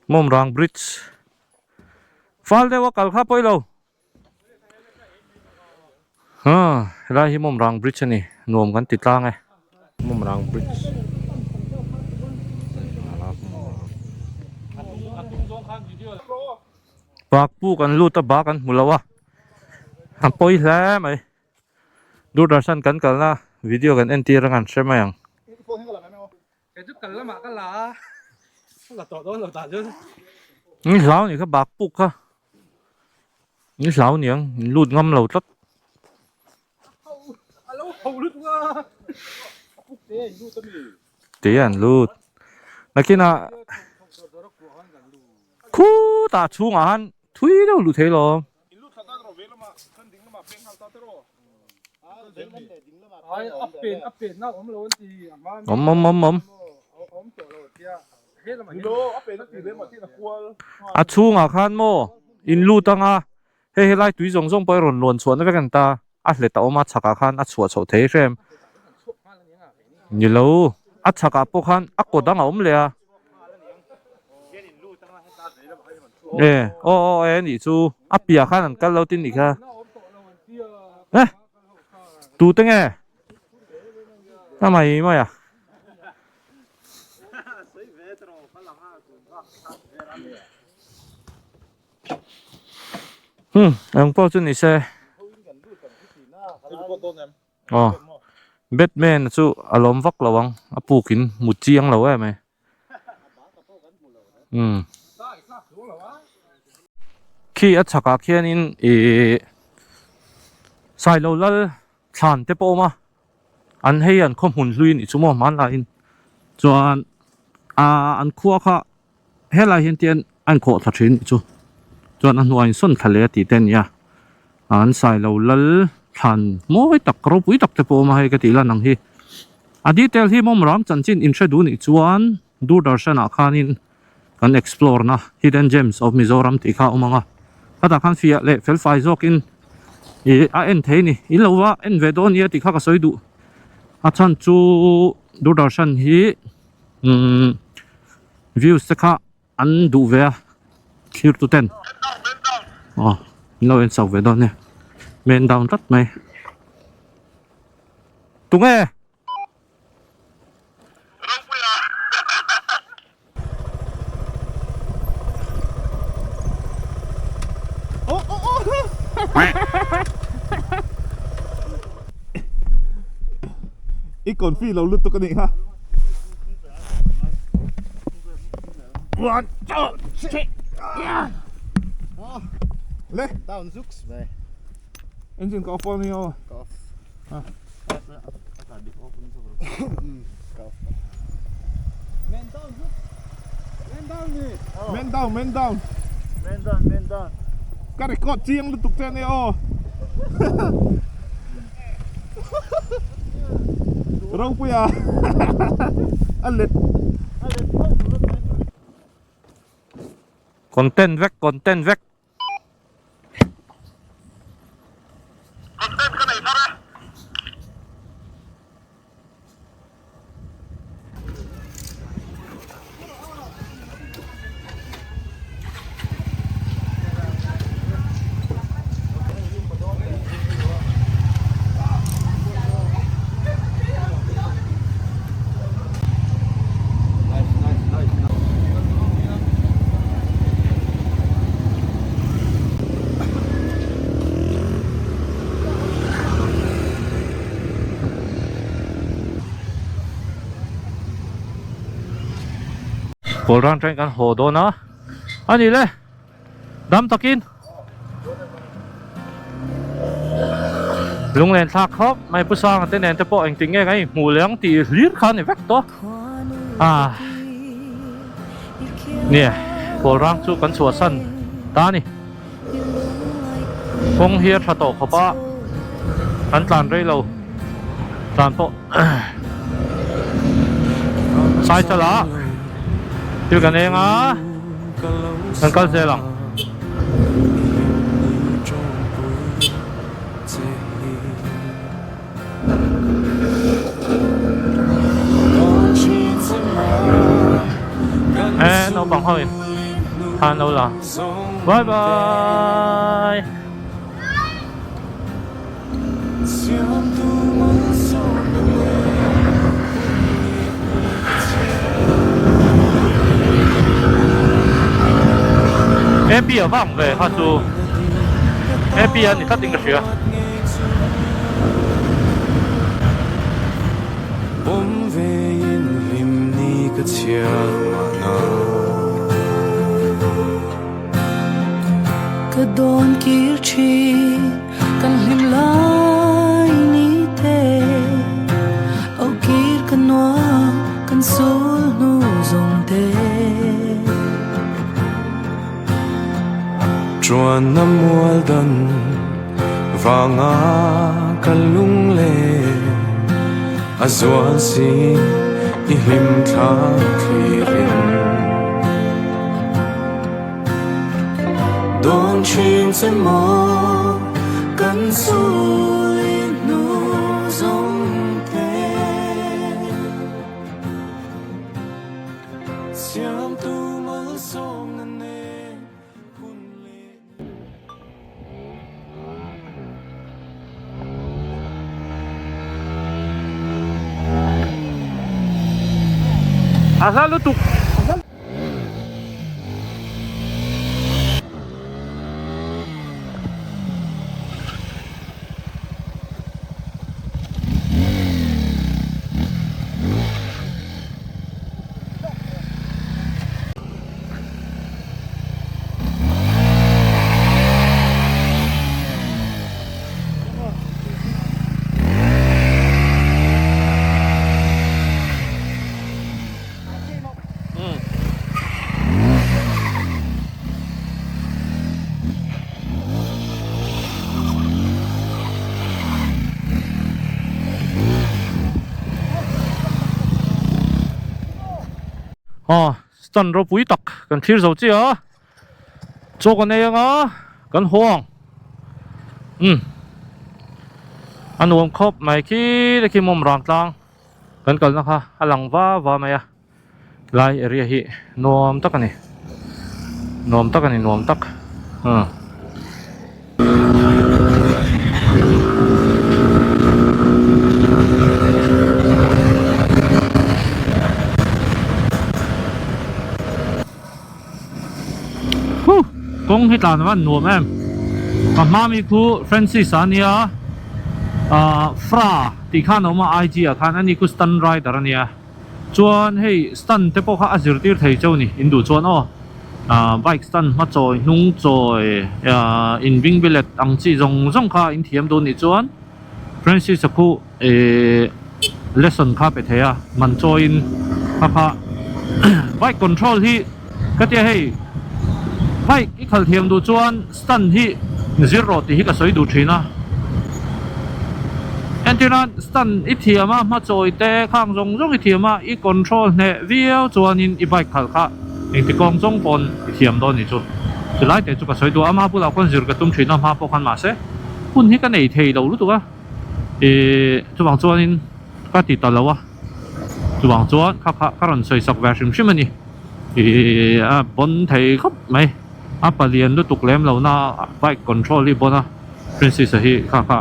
Mawmrang Bridge. Fal deuh a kal kha pawi lo. Ha, helai hi Mawmrang Bridge a ni. Nuam kan ti tlang e. Mawmrang Bridge. Bak puk an lut a bak an hmu lo a. A pawi hle mai. Doordarshan kan kalna video kan entir ang an hre mai ang. Ni hlau ni kha bak puk kha. Ni hlau niang in lut ngam lo tlat. Te an lut. Nakinah khutah chhungah han thui deuh luh thei lo. Awm awm awm awm. A chhungah khan maw in lut anga hei helai tui zawng zawng pawh hi rawn luan chhuahna vek a ni ta a hlet a awm a chhakah khan a chhuah chhoh thei hrem ni lo a chhakah pawh khan a kaw dang a awm leh a e aw aw e nih chu a piah khan an kal lo tin nih kha eh tute nge a mai mai a. Hmm eng pawh chu ni se aw Batman chu a lawm vak lo ang a puk in hmu chiang lo em mai umm khi a chhakah khianin ihh Sailo lal thlan te pawh a awm a an hei an khaw hmun hlui a nih chu maw hmanlaiin chuan aaa an khua kha helai hian tian a inkhawh thla thin nih chu chuan a hnuaiin sawn thla leh a tih te a ni a an sailo lal thlan mawi tak ropui tak te pawh a awm a hei ka tih lan ang hi a detail hi mawmram chanchin inhre duh nih chuan Doordarshan ah khanin kan explore na hidden gems of Mizoram tih kha a awm ang a khatah khan fiah leh fel fai zawkin ih a en thei a ni in lo va en ve dawn nia tih kha ka sawi duh a chhan chu Doordarshan hi umm views te kha an duh ve a thlir tu ten aw in lo en chak ve dawn nia men down tlat mai tunge. I confi lo lutuk a nih kha. One, two, three. Le. Down zuks mai. Engine ka off a ni aw. Ka off. Ah. Man down Man down ni. Man down, man down. Man down, man down. Ka record chiang lutuk che ania aw. Ropuia a let. Content vek, content vek. Kawlran train kan haw dawn a a ni le dam takin lunglen thlak khawp mai pu Sanga te nen te pawh engtin nge kan inhmuh leh ang tih hlir kha a ni vek tawh a nia Kawlrang chu kan chhuahsan ta a ni kawng hi a tha tawh khawp a kan tlan rei lo tlan pawh sai chala thil kan eng a kan kal zel ang. Eh naupang ho in khan lo la bye bye. Ap a vang ve kha chu ap a ni tlat in ka hria. Ka dawn kir thin kan hlim lai ni te Au kir ka nuam kan sul hnu zawng te. Chuan na mual dan vanga ka lung le a zual si i hlim thla thlirin. thin che maw kan sul hnu zawng te Siamtu malsawmna nen hun leh. A hla lutuk. Aw stand ropui tak kan thlir zo chiah a chaw kan ei anga kan haw ang umm a nuam khawp mai khi te khi mawm rang tlang kan kalna kha a lang va va mai a. Lai area hi nuam tak a ni nuam tak a ni nuam tak umm. Huh kawng hi tlan a van nuam em ka hma mi khu Francis a nia ah Fra tih khan a awm a IG ah khan ani khu stunt rider a nia. Chuan hei stand te pawh kha a zirtir thei cheu ni in duh chuan aw ah bike stand hma chawi hnung chawi ah in bing bilet ang chi zawng zawng kha in thiam duh nih chuan Francis a khu eh lesson kha pe thei a man chawiin kha kha bike control hi ka tia hei bike i khalh thiam duh chuan stand hi zir rawh tih hi ka sawi duh thin a entirnan Stand i thiam a, hma chawi te khang zawng zawng i thiam a, i control hneh viau chuanin i bike khalh kha engti kawng zawng pawn i thiam dawn ni chu. Chulai te chu ka sawi duh a, ama bulah khawn zir ka tum thin a, hma pawh khan mahse hun hi ka nei thei lo lutuk a, ih chuvang chuanin ka ti ta lo a, chuvang chuan kha kha ka rawn sawi sak ve hrim hrim a ni, ih a bawn thei khawp mai, a palian lutuk lem lo na bike control hi bawn a. Princess-a hi kha kha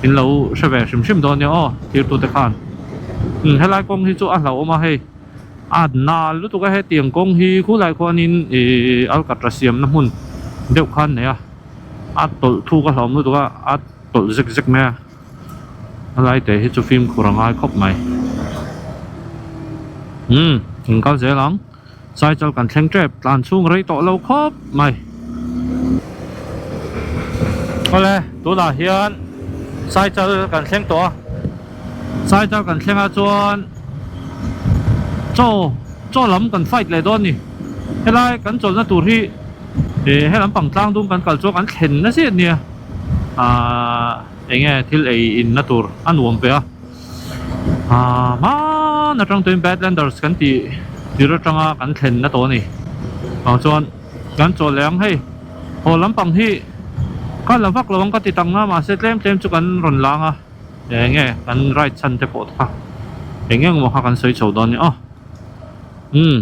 in lo hre ve hrim hrim dawn nia aw thirtute khan umm helai kawng hi chu a hlauhawm a hei a nal lutuk a hetiang kawng hi khulai khuanin ihh alkatra siamna hmun deuh khan nei a a tawlh thuk a hlauhawm lutuk a a tawlh zek zek mai a helai te hi chu fimkhur a ngai khawp mai umm in kal zel ang. Cycle kan thleng tep tlan chhung rei tawh lo khawp mai. Awle tunah hian cycle kan thleng tawh a, cycle kan thleng ah chuan chaw chaw lam kan fight leh dawn a ni. Helai kan chawlhna tur hi eh helam pang tlang dum kan kal chuan kan thlen nasa a nia ahh eng nge thil ei inna tur a nuam ve a. Ah hman atang tuin Badlanders kan tih tir atanga kan thlen na tawh a ni. Vang chuan kan chaw leh ang hei haw lampang hi ka la vak lo ang ka ti tak na mahse tlem tlem chu kan rawn lang a eng nge kan ride chhan te pawh kha eng eng emaw kha kan sawi chho dawn a ni aw umm.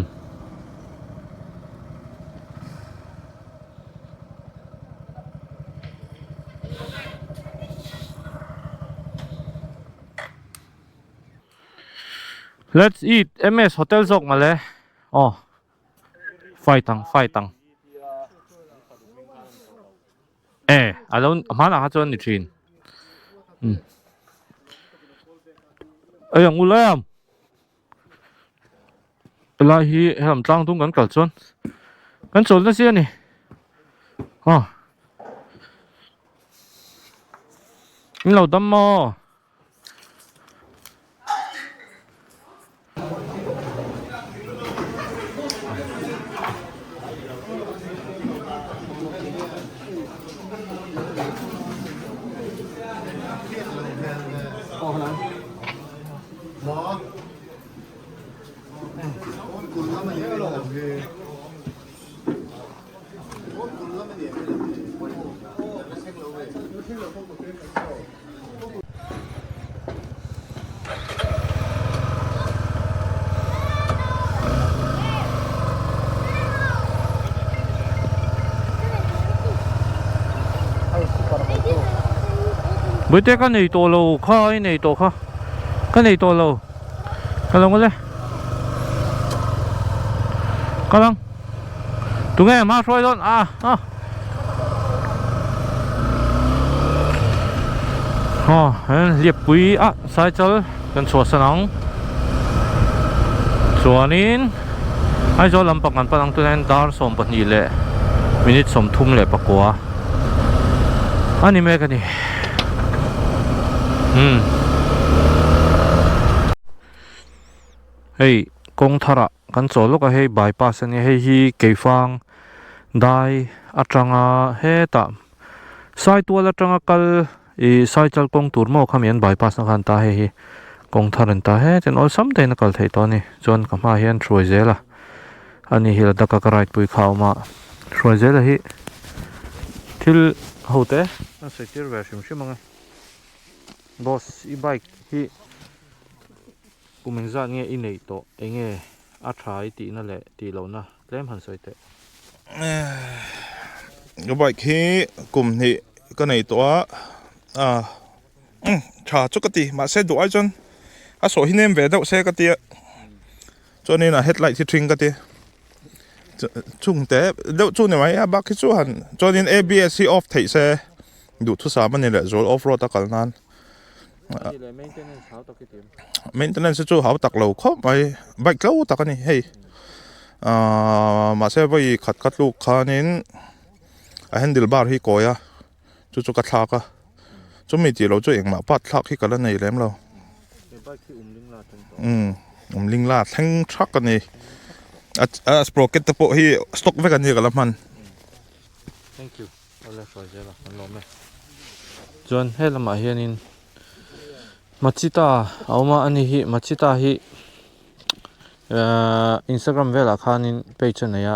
Let's eat MS hotel zawk male aw fight ang fight ang e alo hmanah kha chuan ni thin um ei ang u lam. Helai hi helam tlang dung kan kal chuan kan chawl nasa a ni aw in lo dam maw. Bawihte ka nei tawh lo kha i nei tawh kha ka nei tawh lo ka lo ngawt e kal ang tunge hma hruai dawn ah ah aw hliappui ah cycle kan chhuahsan ang chuanin Aizawl lampang kan pan ang tunah hian dar 12 leh minute 34 a ni mek a ni umm hei kawng tharah kan chawl lawk a hei bypass a nia hei hi keifang dai atanga hetah saitual atanga kal Ih cycle kawng tur maw khami an bypass na khan ta hei hi kawng thar an ta hetin awlsam te in a kal theih tawh a ni chuan ka hmaah hian hruai zel a ani hi ladakh a ka ride pui kha a awm a hruai zel a hi thil ho te an sawi tir ve hrim hrim ang e boss i bike hi kum engzat nge i neih tawh enge a tha i tihna leh tih lohna tlem han sawi teh. Ka bike hi kum hnih ka nei tawh a ah tha chu ka ti mahse duh ai chuan a sawh hi nem ve deuh se ka tia chuanin a headlight hi ṭhing ka ti chung te deuh chu ni mai a bak hi chu han chuanin A_B_S hi off theih se duhthusam a ni leh zual off road a kal nan. Maintenance chu hau tak lo khawp mai bike tlo tak a ni hei ahh mahse vawi khat ka tluk khanin a handle bar hi kawi a chu chu ka thlak a chumi tih loh chu engmah part thlak hi ka la nei lem lo umm umling la thleng thak a ni a sprocket te pawh hi stock vek a ni ka la hman. Awle hruai zel a kan lawm e. Chuan he lamah hianin Machita a awm a ani hi Machita hi ehh Instagram velah khanin page a nei a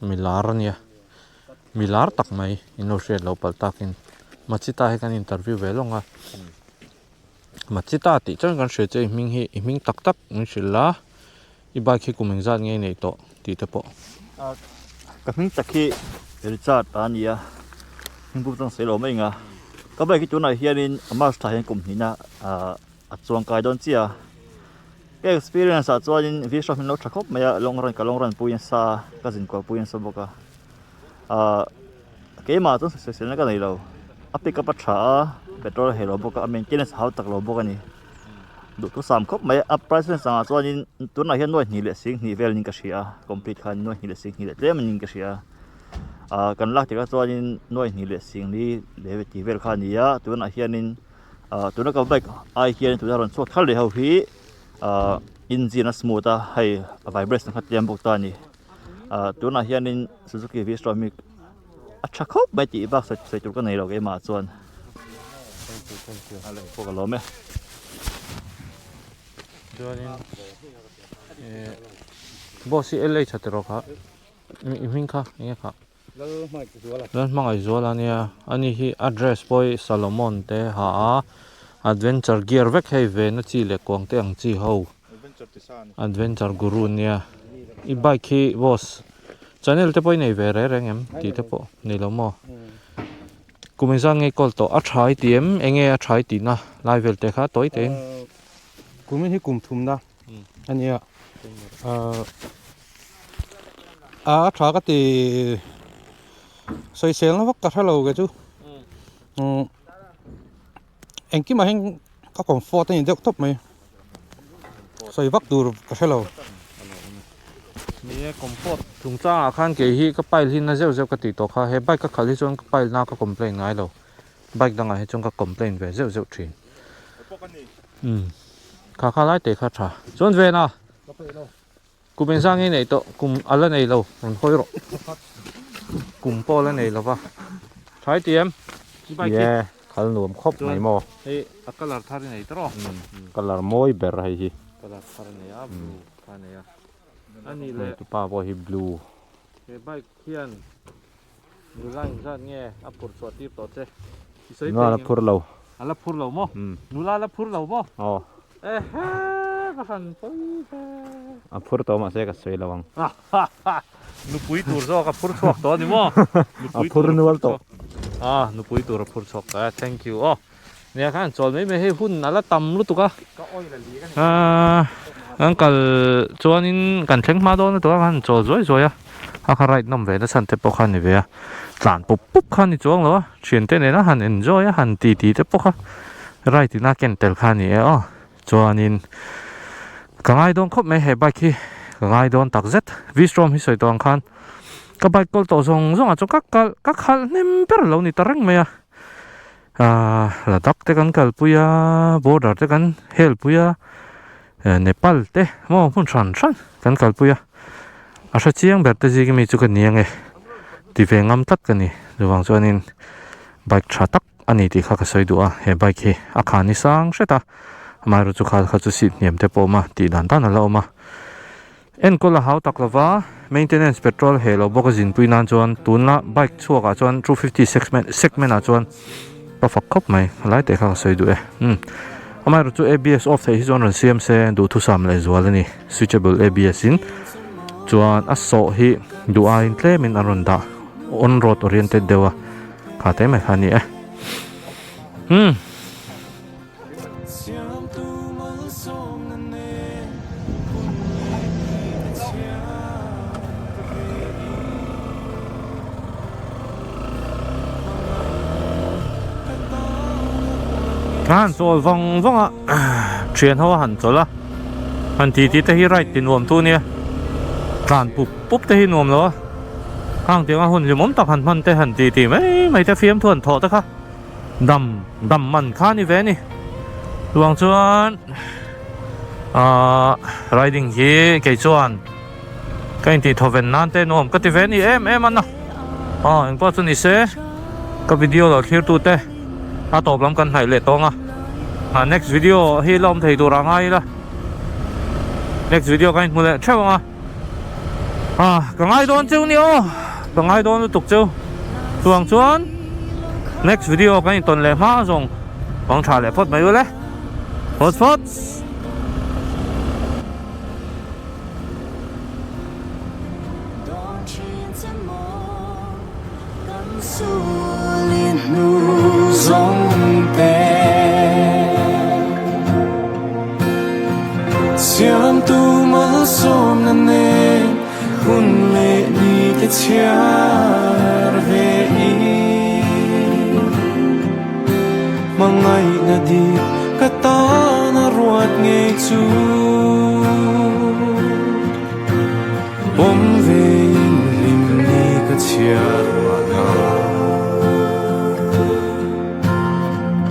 mi lar a nia mi lar tak mai in lo hriat loh palh takin Machita hi kan interview ve lawng a Machita tih chuan kan hria che i hming hi i hming tak tak min hrilh la. I bike hi kum engzat nge i neih tawh tih te pawh. Ka hming tak hi Richard a ni a, hming pum chuan sawi lo mai ang a. Ka bike hi tunah hianin March thla hian kum hnihna a chuang kai dawn chiah a. Ka experience ah chuanin V-Strom hi an lo tha khawp mai a, long run ka long run pui nasa a, ka zin kual pui nasa bawk a. Ahh keimah chuan sawiselna ka nei lo, a pick up a tha a, petrol a heh lo bawk a, a maintenance a hau tak lo bawk a ni. Duhthusam khawp mai a price vel sangah chuanin tunah hian nuai hnih leh sing hnih vel niin ka hria a complete khan nuai hnih leh sing hnih leh tlem niin ka hria a ah kan lak tirh ah chuanin nuai hnih leh sing li leh tih vel kha a ni a tunah hianin ah tuna ka bike ai hian tuna rawn chhuak thar leh ho hi ah engine a smooth a hei a vibration kha tlem bawk ta a ni ah tunah hianin Suzuki V-Strom hi a tha khawp mai tih bak sawi tur ka nei lo keimah chuan pawh ka lawm e chuanin boss hi LH a tiraw kha i hming kha enge kha Lalhmangaihzuala ania ani hi a dress pawh hi Salomon te ha a adventure gear vek hei ve na chi leh kuang te ang chi ho adventure guru ania i bike hi boss Channel te pawh i nei ve reng reng em tih te pawh nei lo maw? Kum engzat nge i kawl tawh? A tha i ti em? Enge a tha i tihna lai vel te kha tawi tein. Kumin hi kum thumna a nia. A tha ka ti sawiselna vak ka hre lo ke chu. Engkimah hian ka comfort a ni deuh tawp mai. Sawi vak tur ka hre lo. Ni e, comfort chungchangah khan kei hi ka pile hi na zeuh zeuh ka tih tawh kha. He bike ka khalh hi chuan ka pile na ka complain ngai lo. Bike dangah hi chuan ka complain ve zeuh zeuh thin. Umm kha kha lai te kha tha. Chuan ven a. Kum engzah nge nei tawh? Kum a la nei lo, rawn hawi rawh. Kum pawh a la nei lo va. Tha i ti em? I bike hi. Ye, khal nuam khawp mai maw. Hei a colour thar i nei tawh. Colour mawi ber hei hi. Colour thar a nei a, blue kha a nei a. A nih leh. Tupa pawh hi blue. He bike hian nula engzat nge a phurh chhuah tir tawh che? I sawi Nula thei la ngem? phur lo. A la phur lo maw? Nula la phur lo maw? Aw. Ehe ka hran pawi ve. A phur tawh mahse ka sawi lo ang. Nupui tur zawk a phur chhuak tawh a ni maw? A phur nual tawh. Ah nupui tur a phur chhuak tawh e thank you aw. Nia khan chawl mai mai hei hun a la tam lutuk a. Ahh kan kal chuanin kan thleng hma dawn lutuk a khan chawl zuai zuai a. A kha ride nawm ve na chhan te pawh kha a ni ve a. Tlan pup pup kha a ni chuang lo a. Thiante nena han enjoy a han ti ti te pawh kha ride ina ken tel kha a ni e aw. Chuanin ka ngai dawn khawp mai he bike hi ka ngai dawn tak zet. V-Strom hi sawi tawh ang khan ka bike kawl tawh zawng zawng ah chuan ka kalh ka khalh hnem ber lo ni ta reng mai a. Ahh Ladakh te kan kalpui a border te kan hel pui a Nepal te maw hmun hran hran kan kalpui a a hre chiang ber te zing ami chu ka ni ange ti ve ngam tlat ka ni chuvang chuanin bike tha tak a ni tih kha ka sawi duh a he bike hi a khan hi sang hret a amaherawhchu chu kha kha chu seat hniam te pawh a awm a tih dan dan a la awm a. Enkawl a hau tak lova, maintenance petrol heh lo bawk a zinpui nan chuan tunla bike chhuak ah chuan 250 segment segment ah chuan ka fak khawp mai a lai teh kha ka sawi duh e umm amaherawh chu abs off theih hi chuan rawn siam se duhthusam leh zual a ni switchable abs in chuan a sawh hi duh aiin tlem in an rawn dah on road oriented deuh a kha te mai kha a ni e umm. A han chawl vang vang a thian ho a han chawl a han ti ti te hi ride ti nuam tu nia tlan pup pup te hi nuam lo a hang tianga hun hlimawm tak han hman te han ti ti mai mai te fiamthu han thawh te kha. Dam dam man kha ni ve ni. Chuang chuan ahh riding hi kei chuan ka intih thaw ven nan te nuam ka ti ve ni em em a na. Aw engpawh chu ni se ka video lo thlir tu te a tawp lam kan hnaih leh tawng a. Ah next video hi la awm thei tur ah ngai ila. Next video ka inhmu leh theuh ang a. Ah ka ngai dawn cheu ni aw ka ngai dawn lutuk cheu chuang chuan next video kan intawn leh hma zawng bang tha leh phawt mai ule phawt phawt.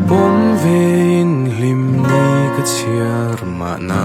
Pawm ve in hlim ni ka chhiar mahna.